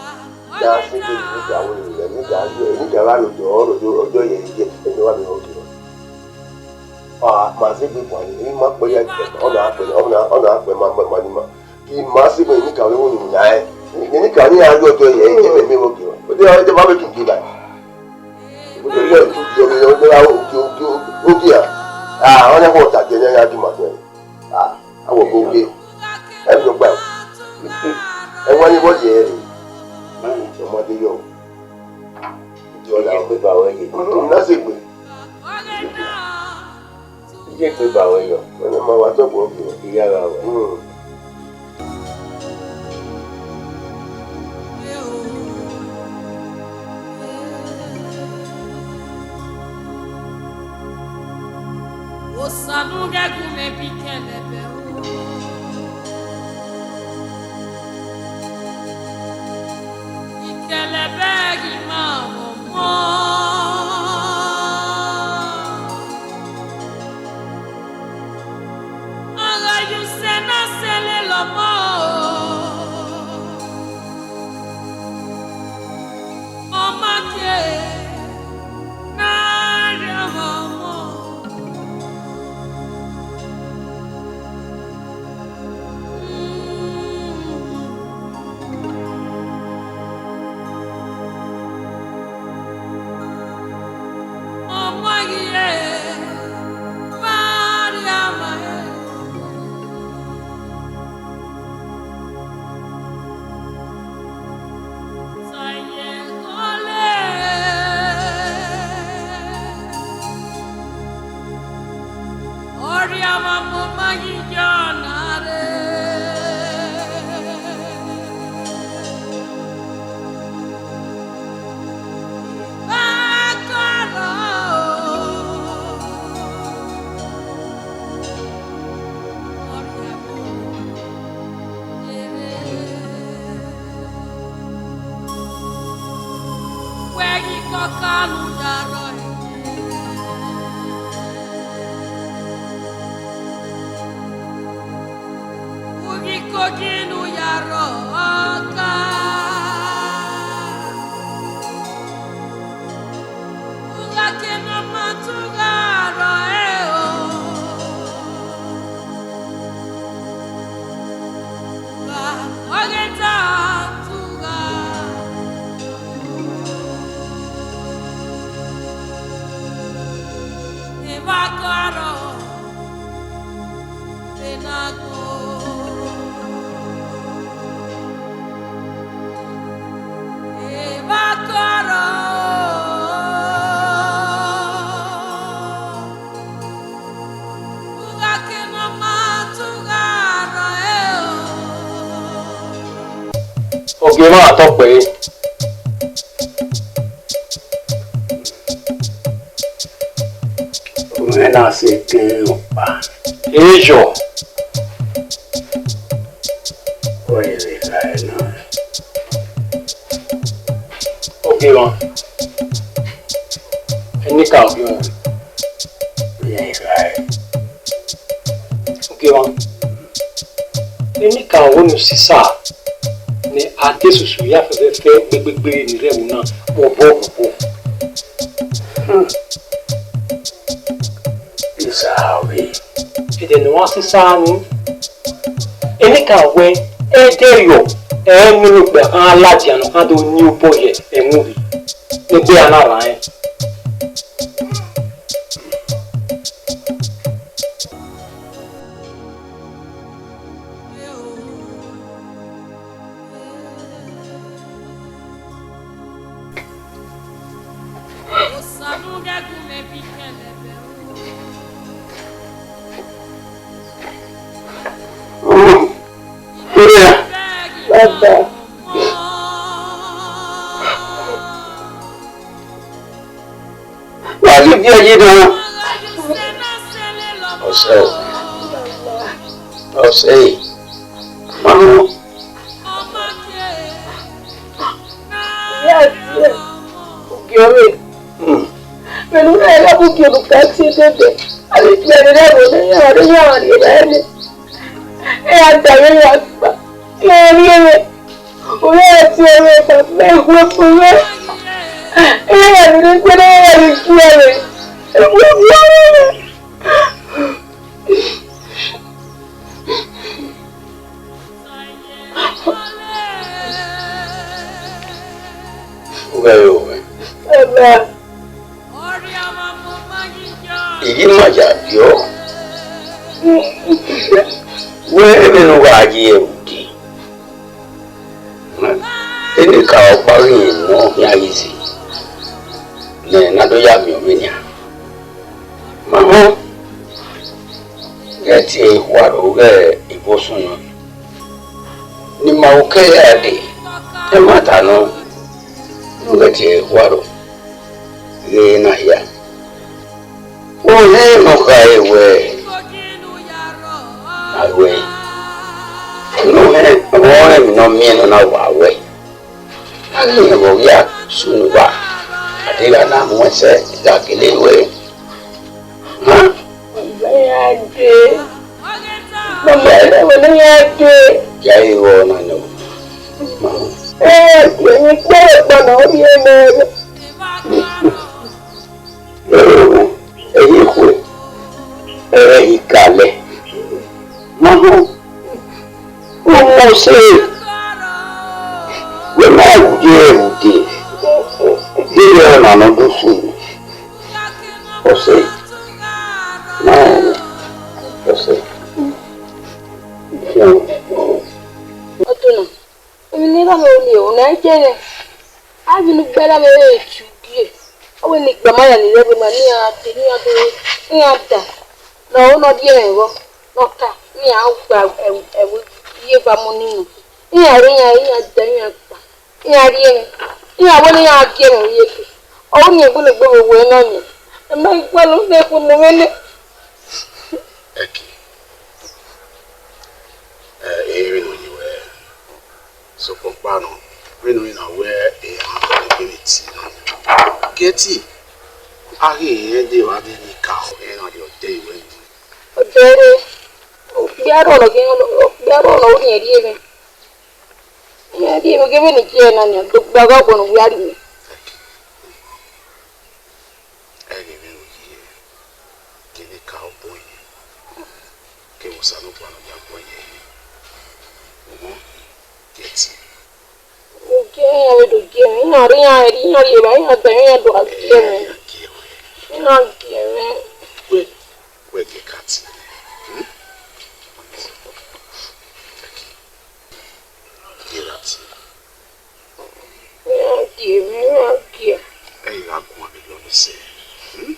Na se ke ni ka wo ni, ni ka yo, ni ka gha yo do, do, do ye ye, e do wa mi ho ki. Ah, ma se ke kwa ni, ma kpe ya, ọ na kpe, ọ na, ọ na kpe ma, ma, ma ni ma. Ki ma se ke ni ka wo ni na e. Ni, ni ka ni a yo do ye, ye me, me ho ki. O de, o de ba me tu ki ba. O de, o de, o de, o de, o de, o de, o de, ah, ọ na ko ta je ne ya di ma se. Ah, awọ ghe ogie. Ẹ vbe ọgba ẹwa ni vbọ ye ẹre. Ọmọdé yọ. Ìjọ la. Ìjẹ́ pé bàwẹ̀ yẹ. Na sẹ egbe. Ìjẹ́ pé bàwẹ̀ yọ. Ọnẹ ma wa tọgbọ ọgba ẹwa. Ìyá ra wẹ̀. Osa ne u ghẹ gu mwẹ bi kẹlẹbẹ o. Ikẹlẹbẹ ghi ma mwẹ ọmọ. A gha ye usẹ na sẹ lele ọmọ o. Ọ ma ke na rhie ọmọ. Ọmọ ghi re vbe a rhie ọmọ. Wẹ ghi kọkan ne u ya rrọọ. U ghi kọkan ne u ya rrọọ ọkan. U gha ke ne ọ ma tugha rrọọ ẹre o. Ọ ghe ta tugha. Evba kọ arrọọ, ena go. Evba kọ arrọọ. Ogie mwa tọ kpẹre. Mwẹ na sẹ ke ọkpa. Eyọ. Ọ rẹn vbe kha ẹre na. Ogie mwa. Enikaro ogie mwa. Ọ rẹn vbe kha ẹre. Ogie mwa. Enikaro ne u sisa ne a de susu ya fẹfẹfẹ gbegbegbe ni rre ẹvbo na, obọ obọ. Hmm. Isa vbe. Ẹdẹ ne ọ wa sisa ni. Enikaro wẹ, ẹdẹ yọ, ẹ i miẹn ne okpia khan ladian ne ọ khan do yin obọ ye ẹmwẹ urhi. Ne egbe a na rran rẹn. Baba. Wa ghi viọ yi na. Ọsẹ o. Ọsẹ e. Mama. Yes, yes. Ugie ọvbehe. Hmm. Vbene u na gha bu ugie ne u ka tie dede, a vbe tie ẹre rẹ ẹvbo ne iran, ne iran rhie vbe ẹre. Iran da ẹre ya gba. Iran rhie ẹre. Ore ẹti ẹre ta mẹ ẹkhuẹ fun mwẹ. Iran ni rre gbẹdẹ, iran ni gie mwẹ. Ẹkhuẹ fun mwẹ. Ughẹ ro wẹ? Baba. I ghi ma ya viọ. Wẹ vbene u gha ye ẹre ude. Enikaro ọkpa ghi mọ khian ghi zẹ, ne a na do ya miẹn ọmọ nian. Ma họn, ghẹ tie ẹre khuaro ghe ivbi osunu, ne ima ru ke ya dee, ẹmwata nọ, ne u ghẹ tie ẹre khuaro ghe na hia. Uwẹ ne ọ khare wẹẹ, a wẹẹ, ne ọ rẹn emwi ne ọ miẹn ne ọ na wa wẹẹ, a ghi rẹn vbe ọ ghi a sunu uwa, a deghẹ a na mu ẹsẹ gha gele ruẹ. Hán? Ọba ya dee. Ọba ya dee. Ya ẹre vbọ na nọ. Ẹ, emwi kpẹrẹkpọ ne ọ rhie nẹ. Ẹre ekhue, ẹre I ka lẹ. Ma họn, u mose, wẹ ma ru ye ẹre ude, deghẹ ọna ne ọ do sunu. Ọse, ma họn, ọse. Ọdona, emwi ne I rhan mwẹ ọnii, ọ na i je mwẹ. Avbe ne u gbe na vbe re etu gie, ọ wẹ ne ikpama ya ni rre ẹvbo na, ne iran te, ne iran do, ne iran da, ne ọ, ne ọ rhie ẹmwẹ vbọ, ne ọ ta, ne iran gba ẹvbo, ẹvbo ye eva mu ni nọ, iran rre, iran, iran da, iran gba, iran rhie ẹmwẹ, iran wẹ ne iran gie ẹmwẹ vbe iyeke, ọ wẹ ne iran gbele egbe vbe owẹ na nian, ẹ ma i gualọ ne ẹvbo ne mwẹ nẹ. Ẹki, ẹ, ẹ, vbene ọ ye wẹ. Sokpan ọkpa nọ, vbene ọ na wẹ ehan gele tie na, gie tie, a ghi rẹn dee vbe a dee ni ka ẹre na rrie ọdẹ iwẹ ni. Ọdẹ re, okpia rrọọ nọ, okpia rrọọ nọ, ọ rhie rhie mwẹ. Rhie rhie mwẹ, gie vbene I gie ẹre na nian, do gba gha ọgbọ ne ọ wia rrie mwẹ. Ẹghẹ vbene u ye, gele ka obọ yẹn, kevbe Osanobua ne ọ ya obọ yẹn. Uhun, gie tie. Gie iran vbe do gie mwẹ, iran rre, iran rre, iran rri evba, iran da, iran do gha gie mwẹ. Iran gie mwẹ. Wẹ, wẹ gie ka tie. Hmm? Gie ra tie. Iran gie mwẹ, iran gie. Ẹ i gha guan vbe lọ ni sẹ. Hmm?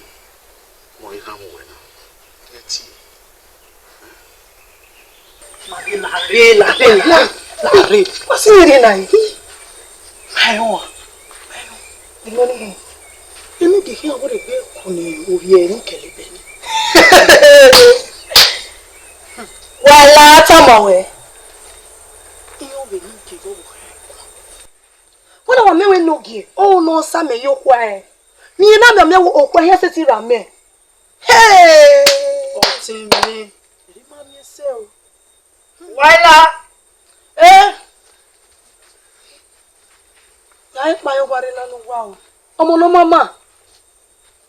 Mọ i gha mu wẹ na. Gie tie. Lare, lare, lare, lare. Wa si rre na yi. Ayo. Ayo. Ino ni. Inu de khian wẹrẹ gbe ku ni ovbi ẹre ni kẹlẹ bẹ ni. Wa la tama wẹ. Iyo vbe ni ke go wo. Wẹ na wa mẹ wẹ no gie. O no sa mẹ yo kwa ẹ. Mi na mẹ mẹ wo okwa hia sẹtin ra mẹ. Hey! Ọtẹn mwẹ. Eri ma miẹn sẹ o. Waila. Eh! Ya ikpa yo ware na no wa o. Ọmọ ne ọ ma ma.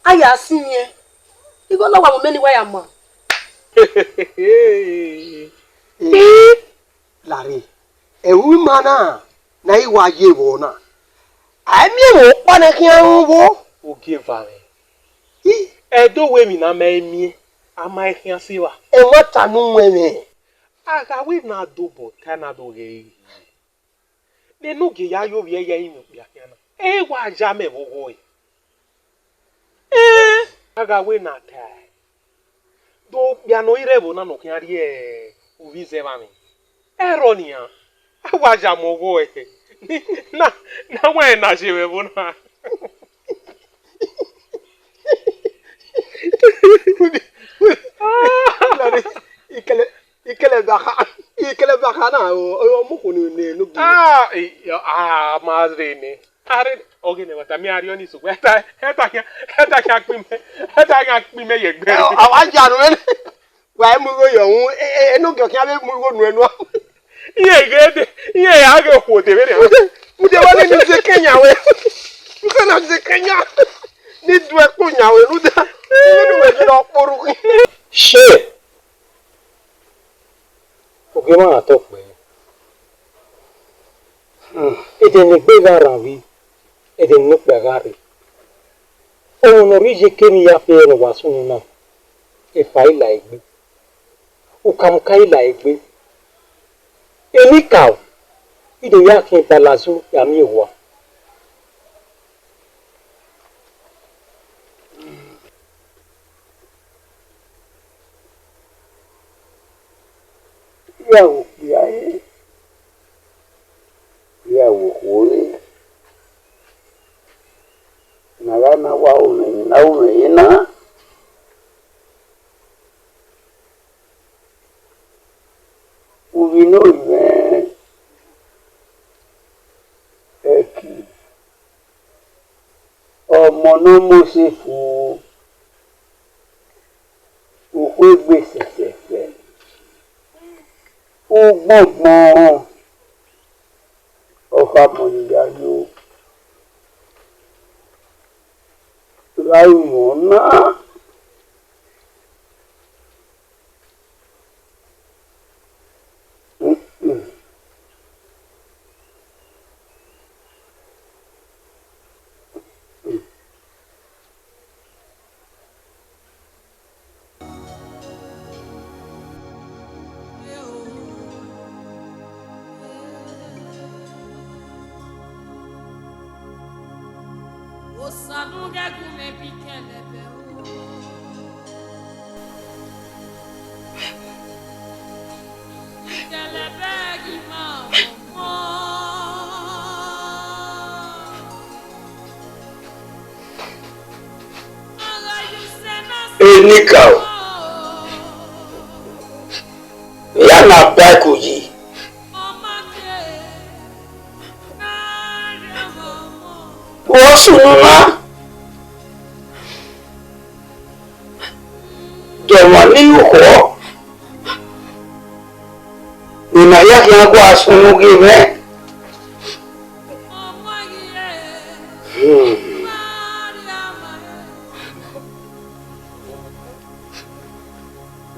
A ya si miẹn. Igho na wa mu mẹ ni wa ya ma. Eh, lare. Ẹvbo ima na, ne a i wa ye vbọ na. A i miẹn vbe ọkpa ne khian rẹn vbo. Ogieva mwẹ. I, Ẹdo wẹ emwi ne a ma i miẹn, a ma i khian sẹ evba. Ẹmwata ne u wẹn mwẹ. A gha wẹ ne a dobọ ta na do ghẹ re. Ne Enogie ya ye ovbi ẹre ya rinmwian okpia khian na, ẹ i wa ya mẹ vbe oghọe. Ẹn, a gha wẹ ne a ta ẹe, do okpia ne ọ i rre ẹvbo na ne ọ khian rrie ovbi izẹvba mwẹ. Ẹrọ nian, a wa ya mu oghọe. Na, na wẹ ne a ye vbe ẹvbo na. Lare, ikẹlẹ, ikẹlẹ ba kha, ikẹlẹ ba kha na, ọ, ọ mu kho ne, ne, ne ogie. Ah, eh, ah, ma rre nẹ. A rre, ọ ghe ne wa ta, mi a rrie ọni sokpan, ẹta, ẹta khian, ẹta khian kpin mẹ, ẹta khian kpin mẹ ye ẹgbẹe. Ẹ, ọ, a wa ya ru mwẹ nẹ. Wa mu igho yọ, ẹ, ẹ, Enogie khian vbe mu igho nuẹn nuẹn. Iran ghe de, iran ya ghe okhuo de vberriọ. Ude, ude wa ni ze Kenya wẹ. Nse na ze Kenya. Ni du ẹkpo yan wẹ rudẹ. Ni wẹ ghe na kporhu. Shit! Ogie mwa na tọ kpẹẹ. Hmm, ẹdẹ ne egbe gha rhan vbe, ẹdẹ ne okpia gha rre. Ọmọ ne ọ rhie iyeke emwi ya fe ẹre ne wa sunu na, efa i la egbe, ukamuka i la egbe. Enikaro, I do ya khian balazu ya miẹn owa. Iran okpia ẹre, iran okhuo ẹre, ne a gha na wa ru mwẹ, ne a ru mwẹ ye na. Uvbi ne ovbi mwẹ Ẹki, ọmọ ne ọ mose fu, ukhuegbe sẹsẹsẹ, ugbọngbọn, ọ kha mọ ne I ya yo gha ru mwẹ ọna. Osanugẹgu mẹ bi kẹlẹbẹ o. Kẹlẹbẹ ghi ma ọmọ. Enikaro, ya na ba ẹko yi. Vbe ọ sunu na, dọmwa ne I ru khọ, ne ima ya khian gua sunu ghe mwẹ. Hmm.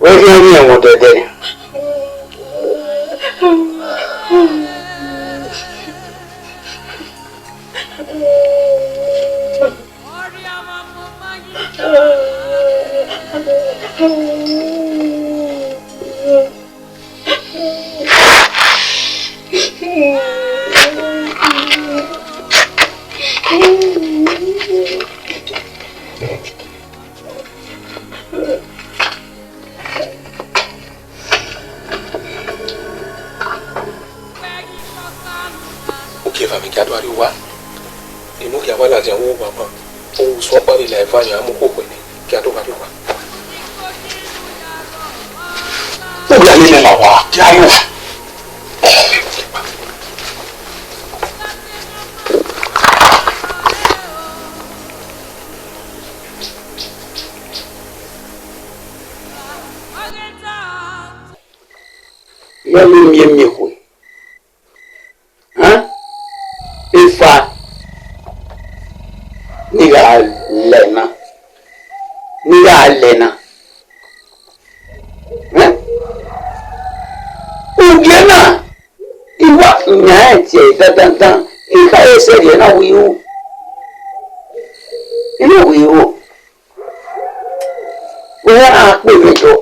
Wẹ khian rhie ẹmwẹ odẹdẹ. Ogieva, mẹ gia do rrie owa, emu khian wa ladian vbe owa ma, owa usun ọkpa vbe la eva yan mu okhuo nẹ, gia do rrie owa. Uwẹ a lele ma wa, gia rrie owa. Iran ne miẹn miẹn khuẹ. Hẹn? Efa ne I gha lẹ na, ne I gha lẹ na. Hẹn? Ugie na, I wa yan rẹn tie dandandan, I khare sẹrriọ, I na wi ru, I na wi ru. Wẹ a kpe mwẹ dọ,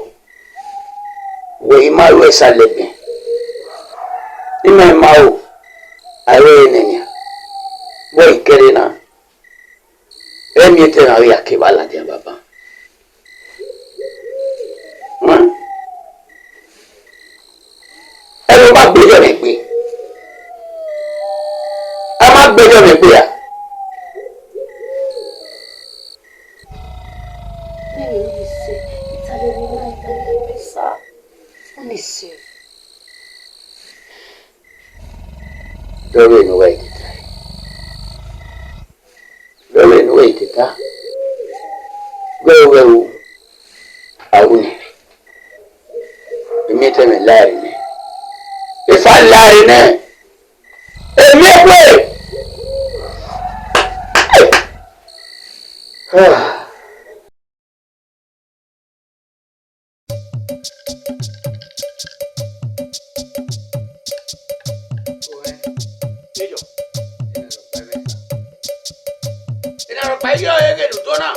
wẹ I ma ru ẹsalẹbẹ, I ma ma ru, a i ru ẹre nẹ nian. Vbe ọ i kẹrre na, ẹmwẹ etẹn na ghi ya kevbe ladian baba. Ẹmwẹ ọ ma gbe yọ mwẹ egbe, a ma gbe yọ mwẹ egbe ra? Nene, ọni sẹ, I tama emwi na, I tama emwi sa, ọni sẹ. Dọghe ne uwẹ i teta. Dọghe ne uwẹ i teta. Ghe wẹ ru, a ru nẹ. Emiẹtẹn mwẹ la ẹre nẹ. Fa la re nẹ. Emiẹkue. Ena rhọkpa i ghi ọre ghe ne u do na.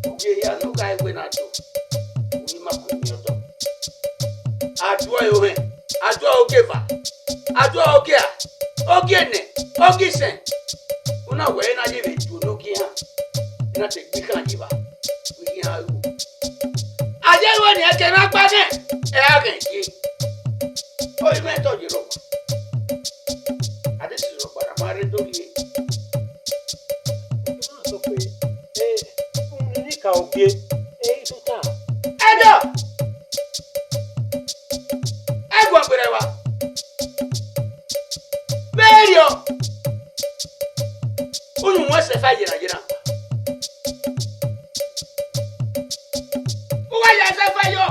Ovbi ehia ne u gha wẹ ne a do, u ghi ma ku emwi ọdọ. A do ẹre ohẹn, a do ẹre ogieva, a do ẹre ogia, ogienẹ, ogisẹn. U na wẹ ẹre na ye vbe do ne ogian, I na te gbe ikhan ye evba, u ghi iran ru. A ye ru eni ẹkẹ na gba nẹ, ẹ gha ghẹ ye. Oyi mwẹ tọ ye rhọkpa. A de si rhọkpa na ma rre do rhie. Ọtọmwa sọ pe, eh, unu ni ka ogie, eh, i tota. Ẹdọ! Ẹguọgberra wa. Vberriọ, unu mu ẹsẹ fa yerra yerra. U wa ya ẹsẹ fa yọ.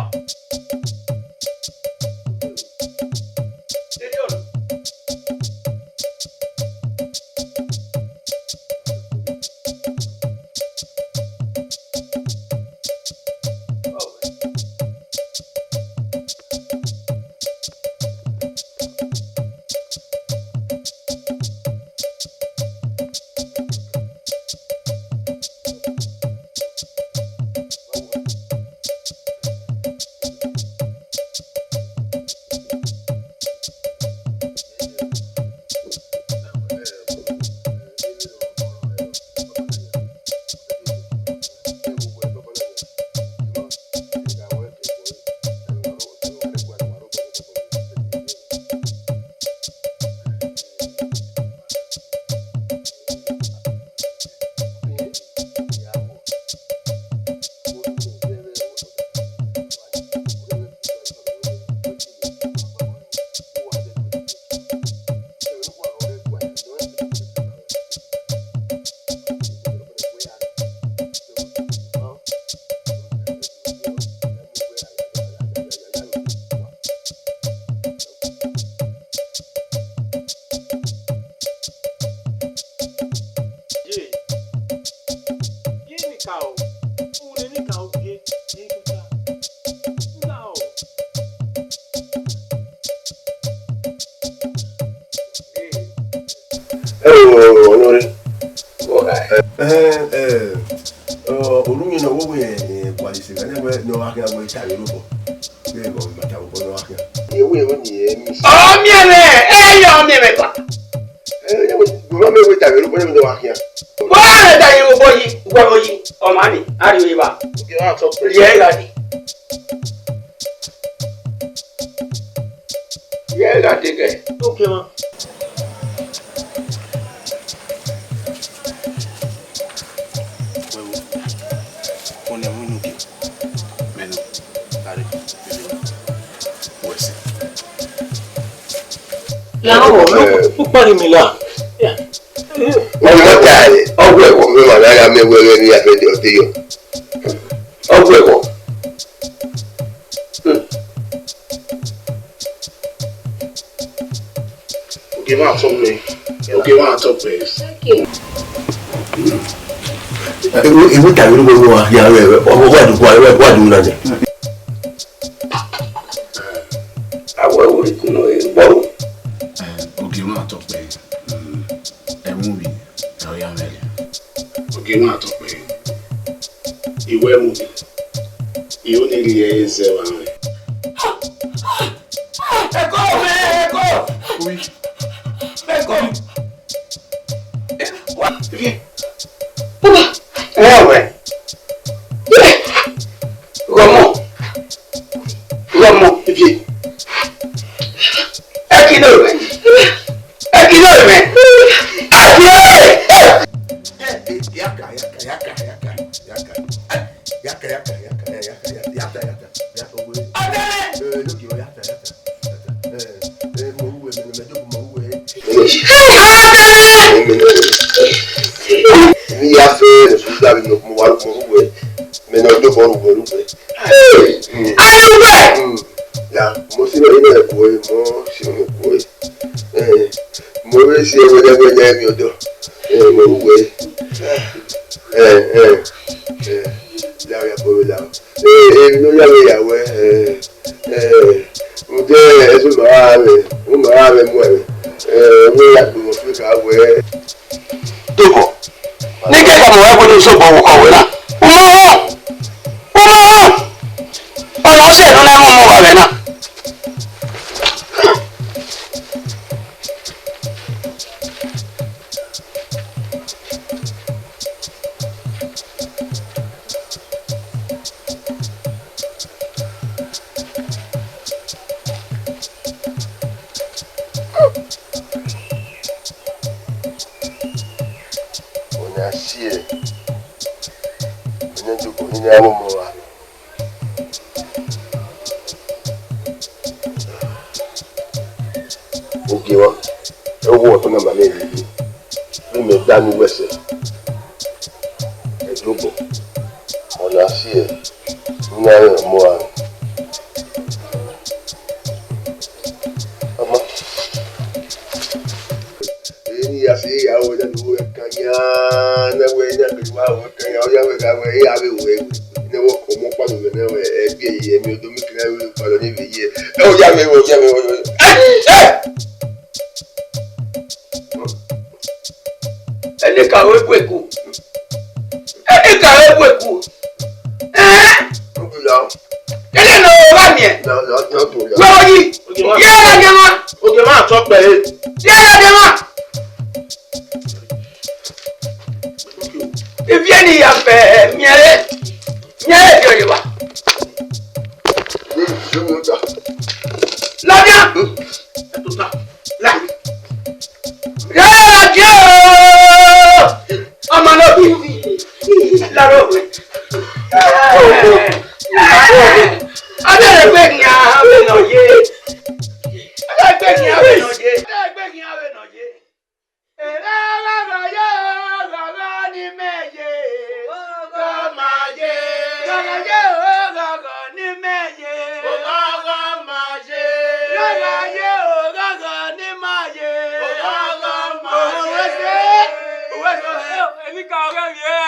Vberriọ. Ye, ye ni ka o, ure ni ka o ye, ye tota. Nda o. Ẹ o, ọnọre. Ẹ, ẹ, ẹ, ọ, orhunmwu ne ọ wo wẹ, ẹ, gualọ ise, ẹnẹ wẹ ne ọ gha khian wẹ tare rre obọ. Vbe ẹghẹ ọmwa ta obọ ne ọ gha khian. Ọ miẹn mwẹ, ẹ ya ọ miẹn mwẹ ba. Ẹ, ẹ, wẹ, wẹ ma mẹ wẹ tare rre obọ, ne ọ gha khian. Wẹ a rẹ da ye obọ yi, wẹ obọ yi, ọmwa ni, a rhie ore ba. Rhie gha dee. Rhie gha dee kẹ. Okay, ma. Wẹ wo, ọnii ẹmwẹ unu ke, mẹ nọ, gha rre, wẹ sẹ. Ya, ọ, ọ, ọ kpari mi la. Ya. Ọmọ ta ẹre, ọ wẹ ẹvbo mwẹ ma na gha miẹn wẹ ẹghẹ ne I ya fẹ de ọte yọ. Ọ wẹ ẹvbo. Hmm. Ogie mwa tọ kpẹẹ. Ogie mwa tọ kpẹẹ. Ewu, ewu ta vbe ru vbe wa ya rẹ, wa, wa, wa du, wa, wa, wa du na nẹ. Awẹ wo ikun nọ, e gbọ. Ogie mwa tọ kpẹẹ. Mm. Ẹmwẹ uvbi, ẹ ọ ya mwẹ rẹn. Ogie mwa tọ kpẹẹ. I wẹ ẹmwẹ uvbi. I ho ne I rhie ẹre zẹ vbe amwẹ. Ẹko mẹ, ẹko. Ẹko. Wa. Ẹ wẹ. Ghọmọ. Ghọmọ. Ivie. Ẹki ne ọ rẹ. Ẹki ne ọ rẹ. Ẹki ne ọ rẹ. Yaka, yaka, yaka, yaka, yaka. Yaka, yaka, yaka, yaka, yaka, yaka, yaka, yaka, wẹ. Ọdẹ! Eh, lókè, ọ, yaka, yaka, yaka. Eh, eh, mo wẹ, mo, mo, mo wẹ. Ọdẹ! Ni ya fẹ, mo wẹ, mo wẹ. Mẹ nọ do bọ ru wẹ, ru wẹ. Ayi wẹ! Mm. Ya, mo Ẹ na kue, mọ si ọmọ kue. Ẹ, mọ vbe si ẹwẹ na, ẹwẹ na emwi ọdọ. Ẹ, mọ vbe uwẹ. Ẹ, ẹ, ẹ, la ya bọ vbe la. Ẹ, ẹ, emwi ne ọ ya vbe ya wẹ, ẹ, ẹ, rhunmwuda ẹzọ ma gha mwẹ, u ma gha mwẹ mu ẹmwẹ. Ẹ, wẹ ya gbe mwẹ fi ka wẹ. Tobọ, ne I ke ka mu ẹvbo ne Osobọ vbe okọ wẹ na. U ma họn, u ma họn. Ọna ọ sẹ ne u na mu ọmọ vbe avẹ na. Ọna si ẹe, ọna tobọ ne I na mu ọmọ vbe avẹ. Ogie mwa, ẹ wo ọtẹn na ma mwẹ rhie, vbe mẹ da ne uwẹ sẹ. Ẹdobọ, ọna si ẹe, u na rẹn ọmọ ra. Ọma. Eni ya se ya wẹ na do wẹ kan ya, na wẹ na ke wa wẹ kan ya, ọ ya wẹ ga wẹ ya vbe wẹ. Ne wọ kọ ọmọ kpa do wẹ na wẹ, ẹ bi ẹre, ẹmwẹ ọdọ mi kira wẹ kpa do ne vbe ye. Ẹ, ọ ya vbe, ọ ya vbe, ọ ya vbe. Ẹ, ẹ! Ẹnẹ ka wẹ bu eku. Ẹnẹ ka wẹ bu eku. Ẹ? Kẹlẹ ne ọ gha miẹn. Wẹ ọ yi. Ye ra gẹ ma. Ogie mwa tọ kpẹre. Ye ra gẹ ma. Eviẹn ni ya fẹ miẹn re. Miẹn re viọ ye wa. Ladian. Ẹto ta. La. Ye ladian o. Ọmọ ne ọ bi. Laro. Ọ dẹrẹ gbe khian avbe ne ọ ye. Ọ dẹrẹ gbe khian avbe ne ọ ye. Ọ dẹrẹ gbe khian avbe ne ọ ye. Eghọghọ ye, oghọghọ ne imẹ ye. Oghọghọ ma ye. Oghọghọ ye, oghọghọ ne imẹ ye. Oghọghọ ma ye. Oghọghọ ye, oghọghọ ne ima ye. Oghọghọ ma ye. Uwẹ se, uwẹ se, emwi ka ọghe vbiẹ.